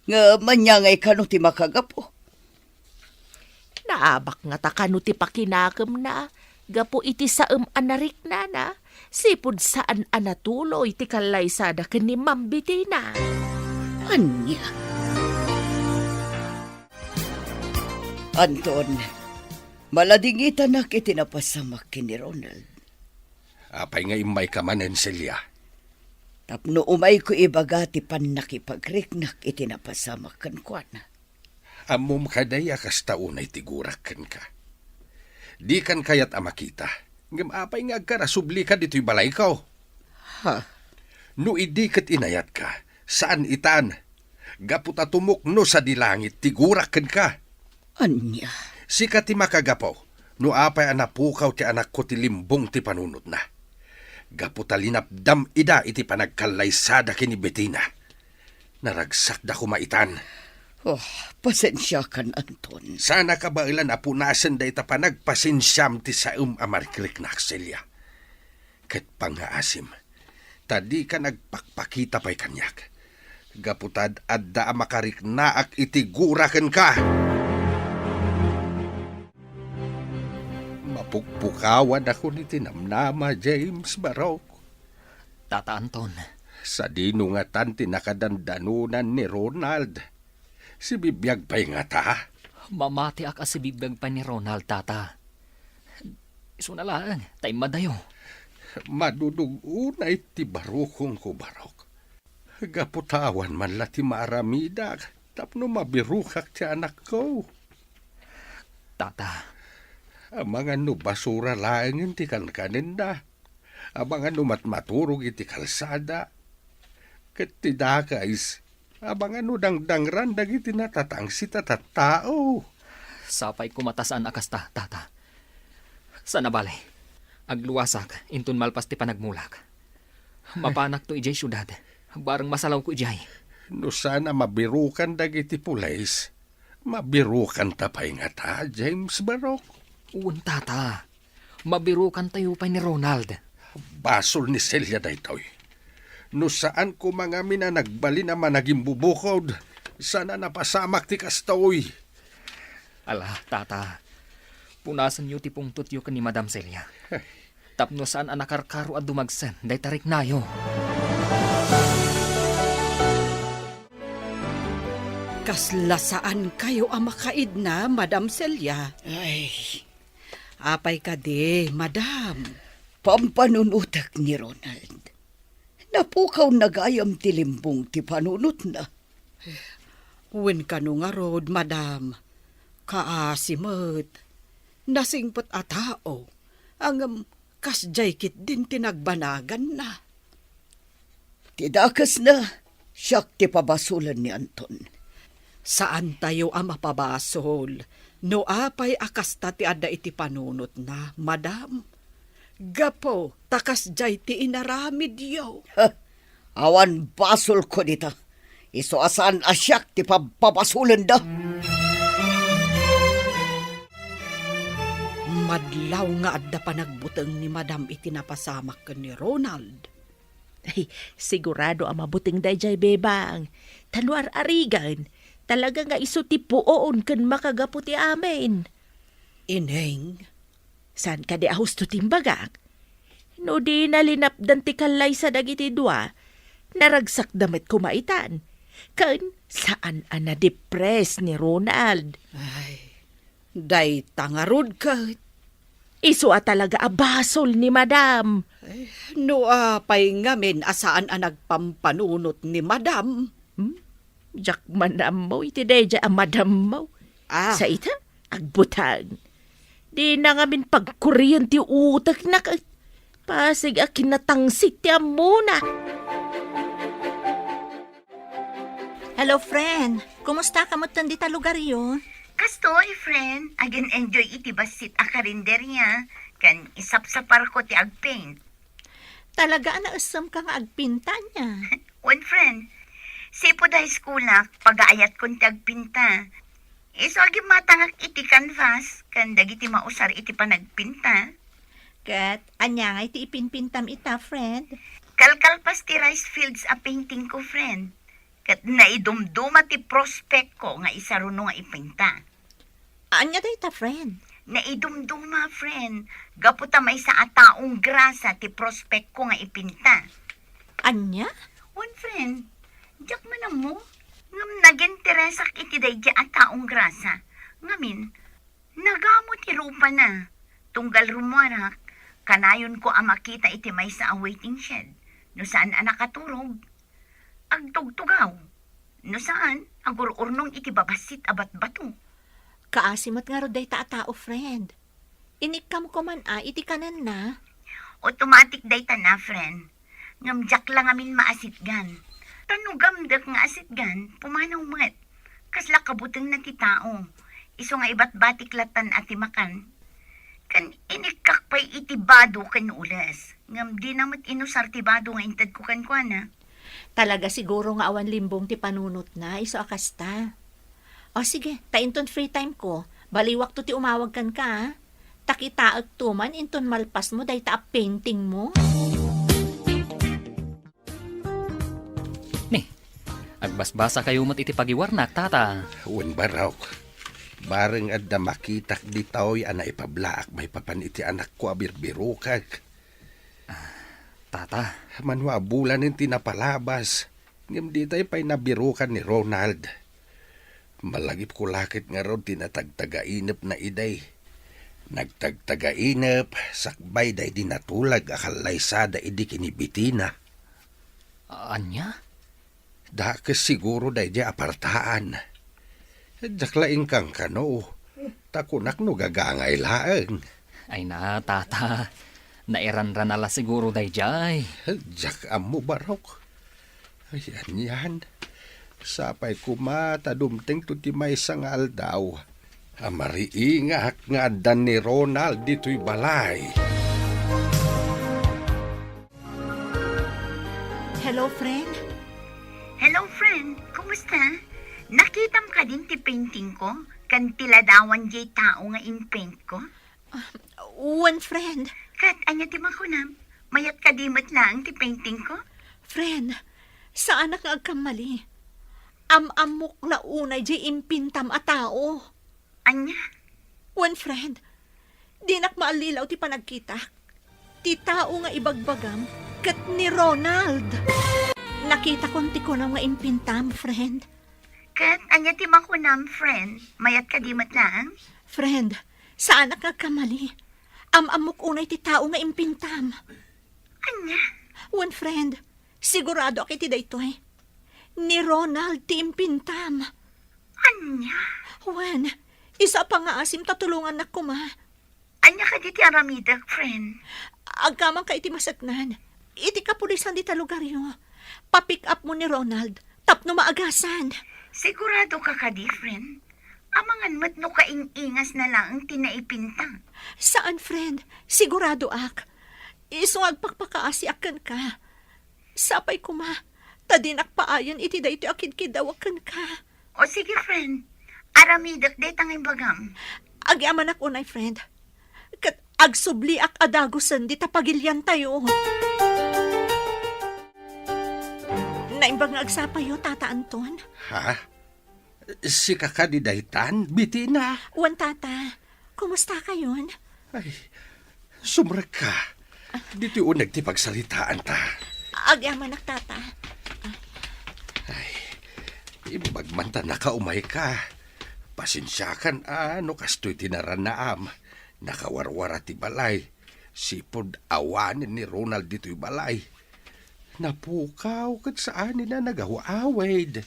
Ngem ania ngay kano ti makagapu? Naabak ngata kano ti pakinakemna gapu iti saem a nariknana, sipud saan a natuloy ti kallaysada ken ni Ma'am Betina. Ania? Anton, maladingitanak iti napasamak ken ni Ronald. Apay nga immayka manen, Celia? Tapno umayko ibaga ti pannakipagriknak iti napasamak kenkuana. Ammom kadi a kasta unay ti gurak kenka. Dikan kayat a makita. Ngem apay nga agkarasublika ditoy balayko? Ha? No idi ket inayatka, saan itan. Gapu ta tumukno sadi langit ti gurak kenka. Ania? Sika ti makagapu no apay a napukaw ti anakko ti limbong ti panunotna. Gapu ta linapdam ida iti panagkallaysada ken ni Betina. Naragsakda koma itan. Oh, pasensiakan, Anton. Saan a kabaelan a punasen dayta panagpasensiam ti saem a marikriknak, Celia. Ket pangngaasim, ta dika nagpakpakita pay kaniak. Gapu ta ad-adda a makariknaak iti gura kenka. Mapukpukawan ako iti namnama, James Barok. Tata Anton. Sadino ngatan ti nakadandanonan ni Ronald? Sibibiag pay ngata? Mamatiak a sibibiag pay ni Ronald, Tata. Isuna laeng, ta immadayo. Madudug unay ti barukongko, Barok. Gapu ta awan man la ti maaramidak tapno mabirukak ti anakko. Tata. Amangan no basura laengen ti kankanenda. Amangan no matmaturog iti kalsada. Ket ti dakes, amangan no dangdangran dagiti natatangsit a tattao. Sapay koma ta saan a kasta, Tata. Sana bale, agluasak inton malpas ti panagmulak. Mapanakto idiay siudad, bareng masalawko idiay. No saan a mabirukan dagiti pulis, mabirukanta pay ngata, James Barok? Wen, Tata. Mabirukantayo pay ni Ronald. Basol ni Celia daytoy. No saan koma ngamin a nagbalin a managimbubukod, saan a napasamak ti kastoy. Ala, Tata. Punasenyo ti pungtotyo ken ni Madam Celia. Tapno saan a nakarkaro a dumagsen dayta riknayo. Kasla saankayo a makaidna, Madam Celia. Ay, apay kadi, Madam? Pampanunotek ni Ronald. Napukawna gayam ti limbong ti panunotna. Wen kano ngarud, Madam, kaasi met. Nasingpet a tao, ngem kasdiay ketdin ti nagbanaganna. Ti dakesna, siak ti pabasolen ni Anton. Saantayo a mapabasol no apay a kasta ti adda iti panunotna, Madam. Gapu ta kasdiay ti inaramidyo. Ha! Awan basolko dita. Isu a saan a siak ti pabpabasolenda. Madlaw nga adda panagbuteng ni Madam iti napasamak ken ni Ronald. Ay, sigurado a mabuteng daydiay, Bebang. Ta no ar-arigan, talaga nga isu ti puon ken makagapu ti amin. Ineng, saan kadi a husto ti imbagak? No dina linapdan ti kallaysa dagiti dua, naragsakda met koma itan. Ken saan a nadepres ni Ronald. Ay, dayta ngarud ket. Isu a talaga a basol ni Madam. Eh, no apay ngamin a saan a nagpampanunot ni Madam? Hmm? Diak man ammo iti daydiay a madammo. Ah. Sa ita, agbutang. Dina ngamin pagkurian ti utekna ket pasig a kinatangsit ti ammona. Hello, friend. Kumusta ka metten dita lugaryo? Kastoy, friend. Agin-enjoy iti bassit a karinderya. Ken isapsaparko ti agpaint. Talaga a naessem ka nga agpinta ania? Wen, friend. Sipud high school-ak, pagaayatkon ti agpinta. Isu a gimmatangak iti canvas ken dagiti mausar iti panagpinta. Ket ania nga iti ipinpintam ita, friend? Kalkalpas ti rice fields a painting ko, friend. Ket naidumduma ti prospect ko nga isaruno nga ipinta. Ania dayta, friend? Naidumduma, friend, gapu ta maysa a taong grasa ti prospect ko nga ipinta. Ania? Wen, friend, diak man ammo. Ngem naginteresak iti daydiay a taong grasa. Ngamin, nagamo ti rupana. Tunggal rummuarak, kanayonko a makita iti maysa a waiting shed. No saan a nakaturog, agtugtugaw. No saan, agur-urnong iti babassit a batbato. Kaasi met ngarud dayta a tao, friend. Inikkam ko man a iti kanenna. Automatic dayta na, friend. Ngem diak la ngamin maasitgan. Ta no gamdek nga asitgan, pumanaw met. Kasla kabutengna ti tao. Isu nga ibatbatik lattan a ti makan. Ken inikkak pay iti bado ken ules. Ngem dina met inusar ti bado nga intedko kenkuana. Talaga siguro nga awan limbong ti panunotna, isu a kasta. O sige, ta inton free time ko, baliwakto ti umawag kenka, a. Ta kitaekto man inton malpasmo dayta a paintingmo. Ni, agbasbasakayo met iti pagiwarnak, tata. Wen, barok. Bareng adda makitak ditoy a naipablaak maipapan iti anakko a birbirokek. Tata. Mano a bulanen ti napalabas, ngem ditay pay nabirokan ni Ronald. Malagipko la ket ngarud ti natagtagainepna idi. Nagtagtagainep sakbay daydi natulag a kallaysada idi kinibitina. Ania? Dakes siguro daydi apartaan. Diak la inkankano, ta kunak no gagangay laeng. Ay na, tata. Nairanrana la siguro daydiay. Diak ammo, barok. Ay, anian. Sapay koma ta dumtengto ti maysa nga aldaw a mariingak nga adda ni Ronald ditoy balay. Hello, friend. Hello, friend. Kumusta? Nakitam kadin ti painting ko? Ken ti ladawan diay tao nga impaint ko? Ah, wen, friend. Ket ania ti makunam? Mayat kadi met laeng ti painting ko? Friend, saanak nga agkammali. Am-ammok la unay diay impintam a tao. Ania? Wen, friend, dinak maallilaw ti panagkitak. Ti tao nga ibagbagam ket ni Ronald. Nakitakon ti kunam nga impintam, friend. Ket ania ti makunam, friend? Mayat kadi met laeng? Friend, saanak nga agkamali. Am-ammok unay ti tao nga impintam. Ania? Wen, friend, siguradoak iti daytoy. Ni Ronald ti impintam. Ania? Wen, isu a pangngaasim ta tulongannak koma. Ania kadi ti aramidek, friend? Agkamanka iti maseknan. Iti kapulisan dita lugaryo. Pa-pick up mo ni Ronald tapno maagasan. Sigurado ka kadi, friend? Amangan met no kaing-ingasna laeng ti naipinta. Saan, friend. Siguradoak. Isu nga agpakpakaasiak kenka. Sapay koma, ta dinak paayen iti daytoy a kidkiddawak kenka. O sige, friend. Aramidek dayta nga imbagam. Agyamanak unay, friend. Ket agsubliak a dagusen dita pagiliantayo. Naimbag nga agsapayo, Tata Anton? Ha? Sika kadi daytan, Bitina? Wen, Tata. Kumustakayon? Ay, sumrekka. Ditoy uneg ti pagsaritaanta. Agyamanak, Tata. Ay, imbag man ta nakaumayka. Pasensiakan a no kastoy ti naranaam. Nakawarwara ti balay. Sipud awanen ni Ronald ditoy balay. Napukaw ket saanen a nagaw-awid.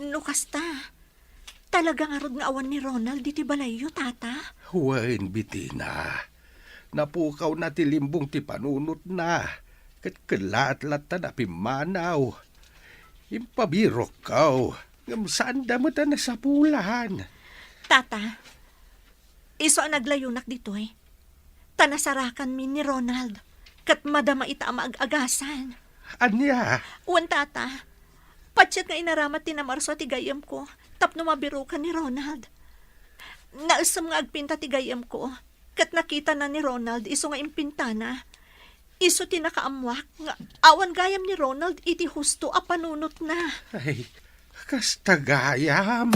No kasta, talaga ngarud nga awan ni Ronald ditoy balayyo, Tata? Wen, Bitina. Napukawna ti limbong ti panunotna, ket kellaat latta a pimmanaw. Impabirokko, ngem saanda met a nasapulan. Tata, isu a naglayonak ditoy, ta nasarakanmi ni Ronald, ket madama ita a maag-agasan. Ania? Wen, Tata, patiek nga inaramat ti namarsua ti gayyemko tapno mabirokan ni Ronald. Naessem nga agpinta ti gayyemko, ket nakitana ni Ronald isu nga impintana. Isu ti nakaammoak nga awan gayam ni Ronald iti husto a panunotna. Ay, kasta gayam.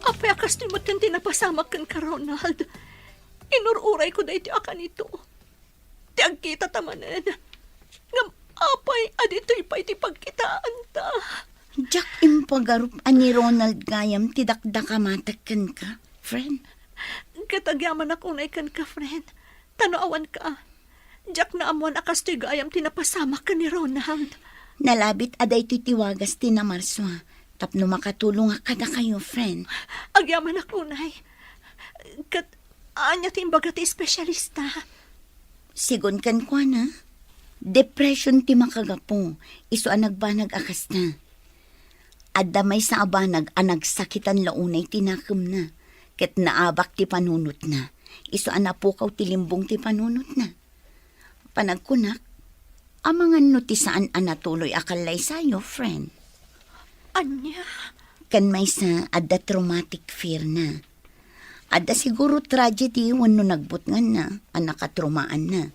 Apay a kastoy met ti napasamak kenka, Ronald? Inur-urayko daytoy a kanito. Ti agkitata manen. Ngem apay a ditoy pay ti pagkitaanta? Diak impagarup a ni Ronald gayam ti dakdakamatek kenka, friend. Ket agyamanak unay kenka, friend. Ta no awanka, diak naammoan a kastoy gayam ti napasamak ken ni Ronald. Nalabit a daytoy ti wagas ti namarsua. tapno makatulongak kadakayo, friend. Agyamanak unay. Ket ania ti imbaga ti espesyalista? Sigun kenkuana, depression ti makagapu, isu a nagbanag a kasta. Adda maysa a banag a nagsakitan la unay ti nakemna, ket naabak ti panunotna, isu a napukaw ti limbong ti panunotna. Panagkunak, amangan no ti saan a natuloy a kallaysayo, friend. Ania? Ken maysa, adda traumatic fear na. Adda siguro tragedy wenno nagbutnganna a nakatraumaanna.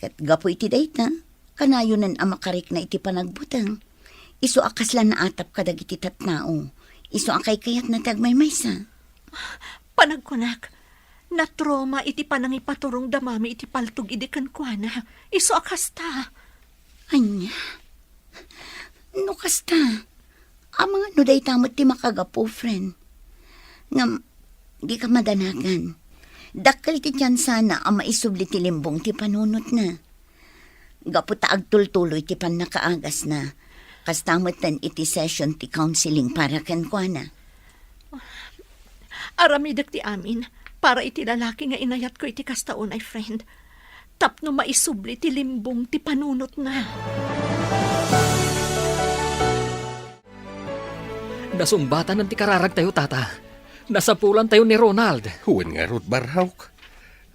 Ket gapu iti dayta, kanayonan a makarikna iti panagbuteng. Isu a kasla naatap kadagiti tattao. Isu a kaykayatna ti agmaymaysa. Panagkunak, natrauma iti panangipaturong da Mami iti paltog idi kenkuana. Isu a kasta. Ania? No kasta, amangan no dayta met ti makagapu, friend. Ngem, dika madanagan. Dakkel ti tiyansana a maisubli ti limbong ti panunotna. Gapu ta agtultuloy ti pannakaagasna. Kasta metten iti session ti counseling para kenkuana. Aramidek ti amin para iti lalaki nga inayatko iti kasta unay, friend. Tapno maisubli ti limbong ti panunotna. Nasungbatanan ti kararagtayo, Tata. Nasapulantayo ni Ronald. Wen ngarud, barok.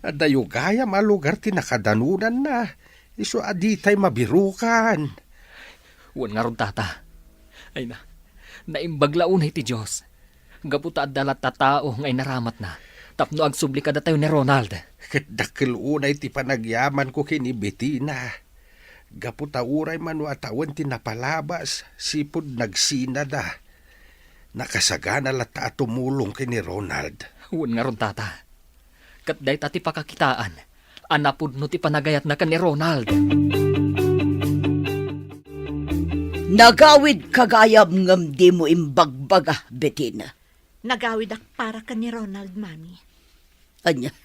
Adayo gayam a lugar ti nakadanonanna. Isu a ditay mabirukan. Wen ngarud, Tata. Ay na, naimbag la unay ti Dios. Gapu ta adda latta tao nga inaramatna tapno agsubli kadatayo ni Ronald. Ket dakkel unay ti panagyamanko ken ni Betina. Gapu ta uray mano a tawen ti napalabas, sipud nagsinada. Nakasagana latta a tumulong ken ni Ronald. Wen ngarud, Tata. Ket dayta ti pakakitaan a napudno ti panagayatna ken ni Ronald. Nagawidka gayam ngem dimo imbagbaga, Betina. Nagawidak para ken ni Ronald, Mami. Ania?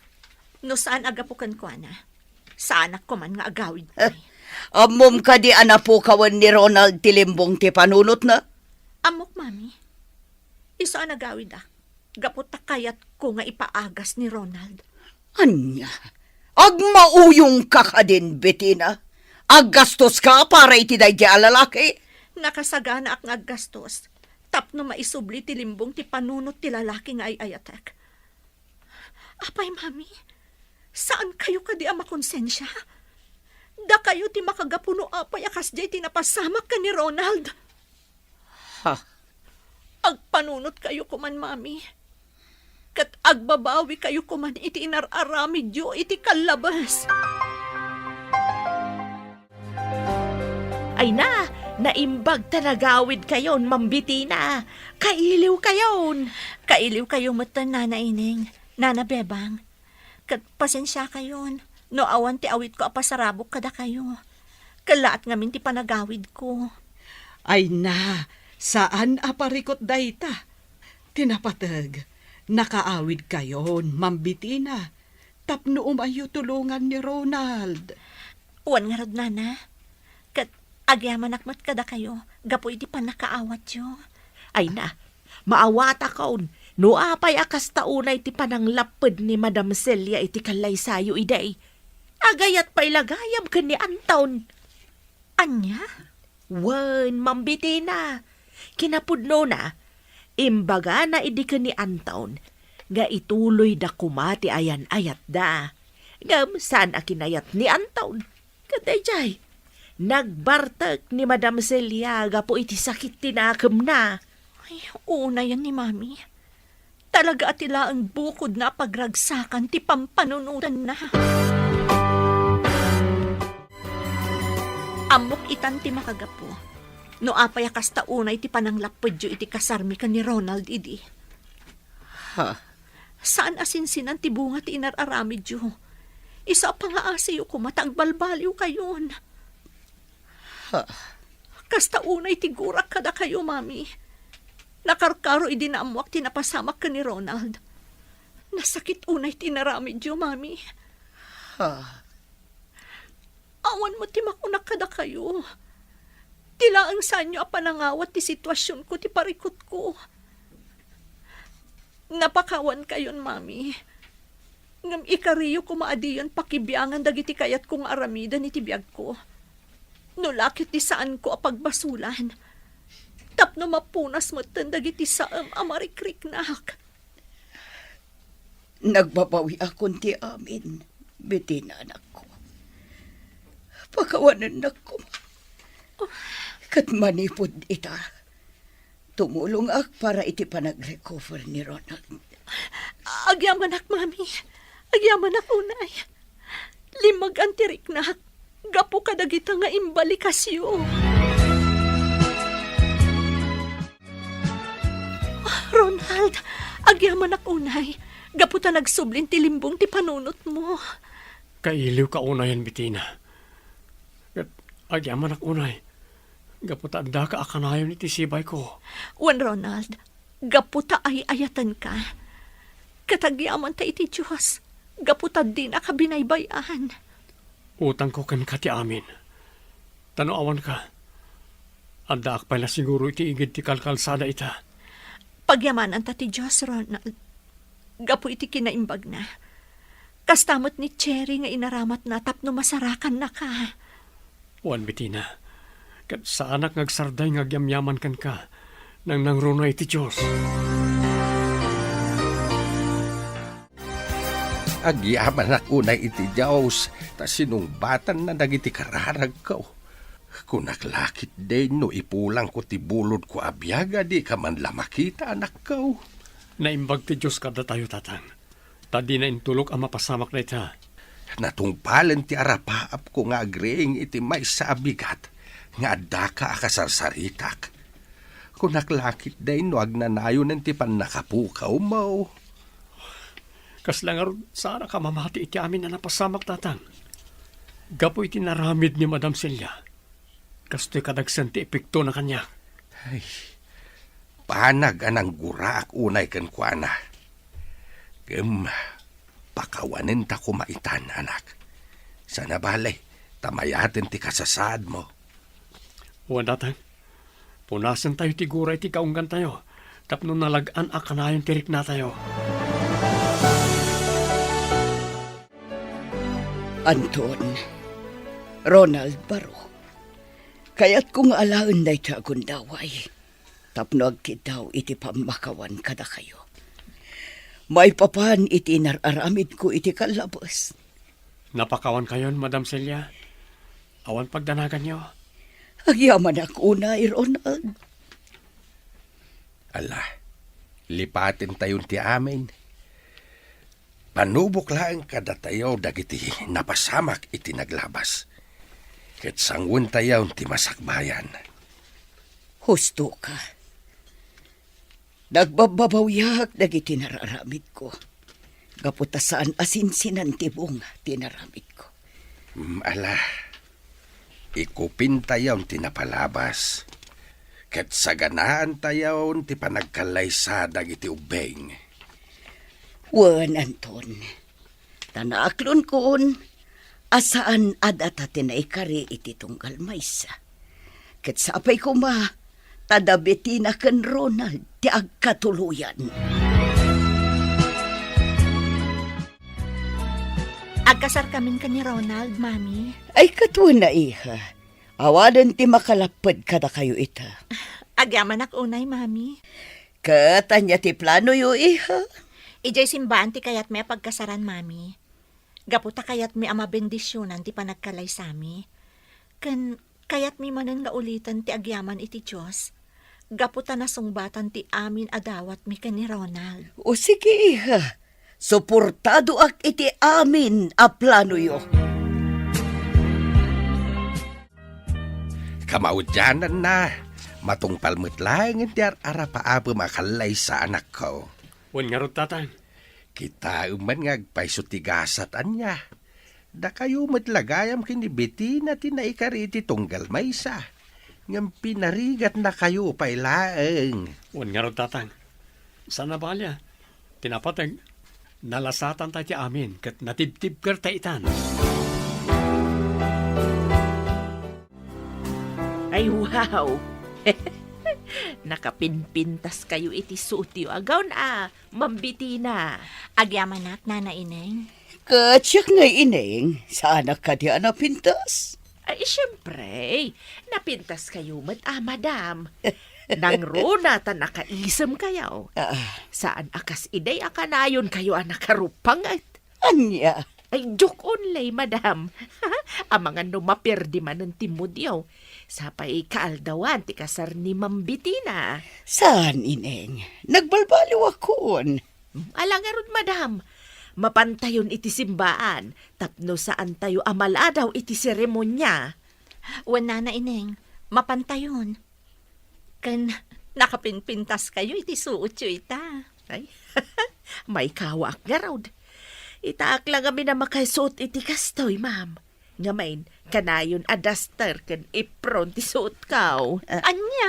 No saan a gapu kenkuana, saanak koman nga agawid pay. Ammom kadi a napukawen ni Ronald ti limbong ti panunotna? Ammok, Mami. Isu a nagawidak gapu ta kayatko nga ipaagas ni Ronald. Ania? Agmauyongka kadin, Betina? Aggastoska para iti daydi a lalaki? Nakasaganaak nga aggastos tapno maisubli ti limbong ti panunot ti lalaki nga ay-ayatek. Apay, Mami? Saankayo kadi a makonsensia? Dakayo ti makagapu no apay a kasdiay ti napasamak ken ni Ronald. Ha? Agpanunotkayo koman, Mami. Ket agbabawikayo koman iti inar-aramidyo iti kallabes. Ay na, naimbag ta nagawidkayon, Ma'am Betina. Kailiwkayon. Kailiwkayo met, Nana Ineng, Nana Bebang. Ket pasensiakayon no awan ti awitko a pasarabok kadakayo. Kellaat ngamin ti panagawidko. Ay na, saan a parikut dayta. Ti napateg, nakaawidkayon, Ma'am Betina, tapno umayyo tulongan ni Ronald. Wen ngarud, Nana. Ket agyamanak met kadakayo gapu iti pannakaawatyo. Ay na, maawatakon no apay a kasta unay ti pananglapped ni Madam Celia iti kallaysayo idi. Agayat pay la gayam ken ni Anton. Ania? Wen, Ma'am Betina. Kinapudnona, imbagana idi ken ni Anton nga ituloyda koma ti ayan-ayatda. Ngem saan a kinayat ni Anton. Ket daydiay, nagbartek ni Madam Celia gapu iti sakit ti nakemna. Ay, unayen ni Mami. Talaga a ti laeng bukodna a pagragsakan ti pampanunotenna. Ammok itan ti makagapu no apay a kasta unay ti pananglappedyo iti kasarmi ken ni Ronald idi. Ha? Saan a sinsinan ti bunga ti inar-aramidyo. Isu a pangaasiyo koma ta agbalbaliwkayon. Ha? Kasta unay ti gurak kadakayo, Mami. Nakarkaro idi naammoak ti napasamak ken ni Ronald. Nasakit unay ti inaramidyo, Mami. Ha? Awan met ti makunak kadakayo. Ti laeng saanyo a panangawat ti situasionko ti parikutko. Napakawankayon, Mami. Ngem ikariyo koma a diyon pakibiangan dagiti kayatko nga aramiden iti biagko. No la ket ti saanko a pagbasolan, tapno mapunas metten dagiti saem a marikriknak. Nagbabawiakon ti amin, Betina, anakko. Pakawanennak koma. Ket manipud ita, tumulongak para iti panagrecover ni Ronald. Agyamanak, Mami. Agyamanak unay. Limmag-an ti riknak gapu kadagita nga imbalikasyo. Ronald, agyamanak unay. Gapu ta nagsublin ti limbong ti panunotmo. Kailiwka unayen, Betina. Ket agyamanak unay. Gapu ta addaka a kanayon iti sibayko. Wen, Ronald, gapu ta ay-ayatenka. Ket agyamanta iti Dios, gapu ta dinaka binaybay-an. Utangko kenka ti amin. Ta no awanka, addaak pay la siguro iti igid ti kalkalsada ita. Pagyamananta ti Dios, Ronald, gapu iti kinaimbagna. Kasta met ni Cherry nga inaramatna tapno masarakannaka. Wen, Betina, ket saanak nga agsarday nga agyamyaman kenka, nangnangruna iti Dios. Agyamanak unay iti Dios ta sinungbatanna dagiti kararagko. Kunak la ketdi no ipulangko ti bulodko a biag a dika man la makita, anakko. Naimbag ti Dios kadatayo, Tatang. Ta dina intulok a mapasamak dayta. Natungpalen ti arapaapko nga agriing iti maysa a bigat nga addaka a kasarsaritak. Kunak la ketdi no agnanayonen ti pannakapukawmo. Kasla ngarud, saanak a mamati iti amin a napasamak, Tatang. Gapu iti naramid ni Madam Celia, kastoy kadagsen ti epektona kaniak. Ay, banag a nangguraak unay kenkuana. Ngem pakawanenta koma itan, anak. Sana bale, ta mayaten ti kasasaadmo. Wen, Tatang. Punasentayo ti gura iti kaunggantayo tapno nalag-an a kanayon ti riknatayo. Anton, Ronald, baro, kayatko nga alaen daytoy a gundaway tapno agkiddaw iti pammakawan kadakayo. Maipapan iti inar-aramidko iti kallabes. Napakawankayon, Madam Celia? Awan pagdanaganyo? Agyamanak unay, Ronald. Ala, lipatentayon ti amin. Panubok laeng kadatayo dagiti napasamak iti naglabas. Ket sanguentayon ti masakbayan. Husto ka. Nagbababawiak dagiti nararamidko, gapu ta saan a sinsinan ti bunga ti naramidko. Mm, ala, ikupintayon ti napalabas, ket saganaantayon ti panagkallaysa dagiti ubbing. Wen, Anton, ta naaklonkon a saan a data ti naikari iti tunggal maysa. Ket sapay koma ta da Betina ken Ronald ti agkatuloyan. Agkasarkamin ken ni Ronald, Mami. Ay, kasta a, iha. Awanen ti makalapped kadakayo ita. Agyamanak unay, Mami. Ket ania ti planoyo, iha? Idiay simbaan ti kayatmi a pagkasaran, Mami. Gapu ta kayatmi a mabendisionan ti panagkalaysami. Ken kayatmi manen nga uliten ti agyaman iti Dios. Gapu ta nasungbatan ti amin a dawatmi ken ni Ronald. O sige, iha. Suportadoak iti amin a planoyo. Kamaudiananna, matungpal met laeng ti ar-arapaapem a kallaysa, anakko. Wen ngarud, Tatang. Kitaem man nga agpayso ti gasat, ania? Dakayo met la gayam ken ni Betina ti naikari iti tunggal maysa, ngem pinarigatnakayo pay laeng. Wen ngarud, Tatang. Saan a bale, ti napateg, nalasatanta iti amin ket natibtibkerta itan. Ay, wow! Nakapinpintaskayo iti suotyo a gown a, Ma'am Betina. Agyamanak, Nana Ineng. Ket siak ngay, Ineng, saanak kadi a napintas? Ay, siyempre, napintaskayo met a, Madam. Nangruna ta nakaisemkayo. Ah. Saan a kas idi a kanayonkayo a nakarupanget. Ania? Ay, joke only, Madam. Amangan no maperdi manen ti moodyo. Sapay kaaldawan ti kasar ni Ma'am Betina. Saan, Ineng? Nagbalbaliwakon. Ala ngarud, Madam. Mapantayon iti simbaan tapno saantayo a maladaw iti seremonia. Wen, Nana Ineng, mapantayon. Ken nakapinpintaskayo iti suotyo ita. Ay, maikawaak ngarud. Itaak la ngamin a makaisuot iti kastoy, ma'am. Ngamin, kanayon a duster ken apron ti suotko. Ania?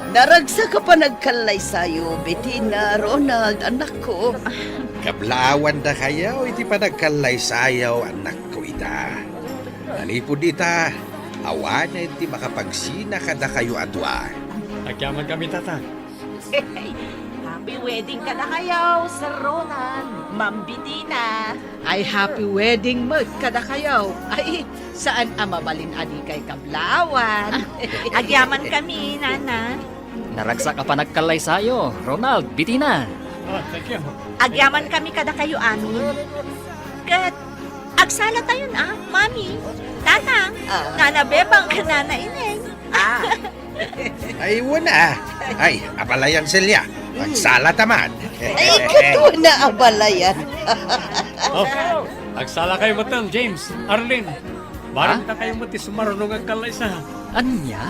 Naragsak a panagkallaysayo, Betina, Ronald, annakko. Kablaawan dakayo iti panagkallaysayo, annakko ita. Manipud ita, awanen ti makapagsina kadakayo a dua. Agyaman kami, Tatang. Happy wedding kadakayo, Sir Ronald, Ma'am Betina. Ay, happy wedding met kadakayo. Ay, saan a mabalin a dikay kablaawan. Agyaman kami, Nana. Naragsak a panagkallaysayo, Ronald, Betina. Ah, thank you. Agyaman kami kadakayo amin. Ket agsalatayon a, Mami, Tatang, Ah. Nana Bebang, ken Nana Ineng. Ah. Ay, wen a. Ay, abalayan, Celia. Agsalata man. Ay, ket wen a abalayan. Oh, agsalakayo metten, James, Arlene. Bareng dakayo met ti sumaruno nga agkallaysa. Ania?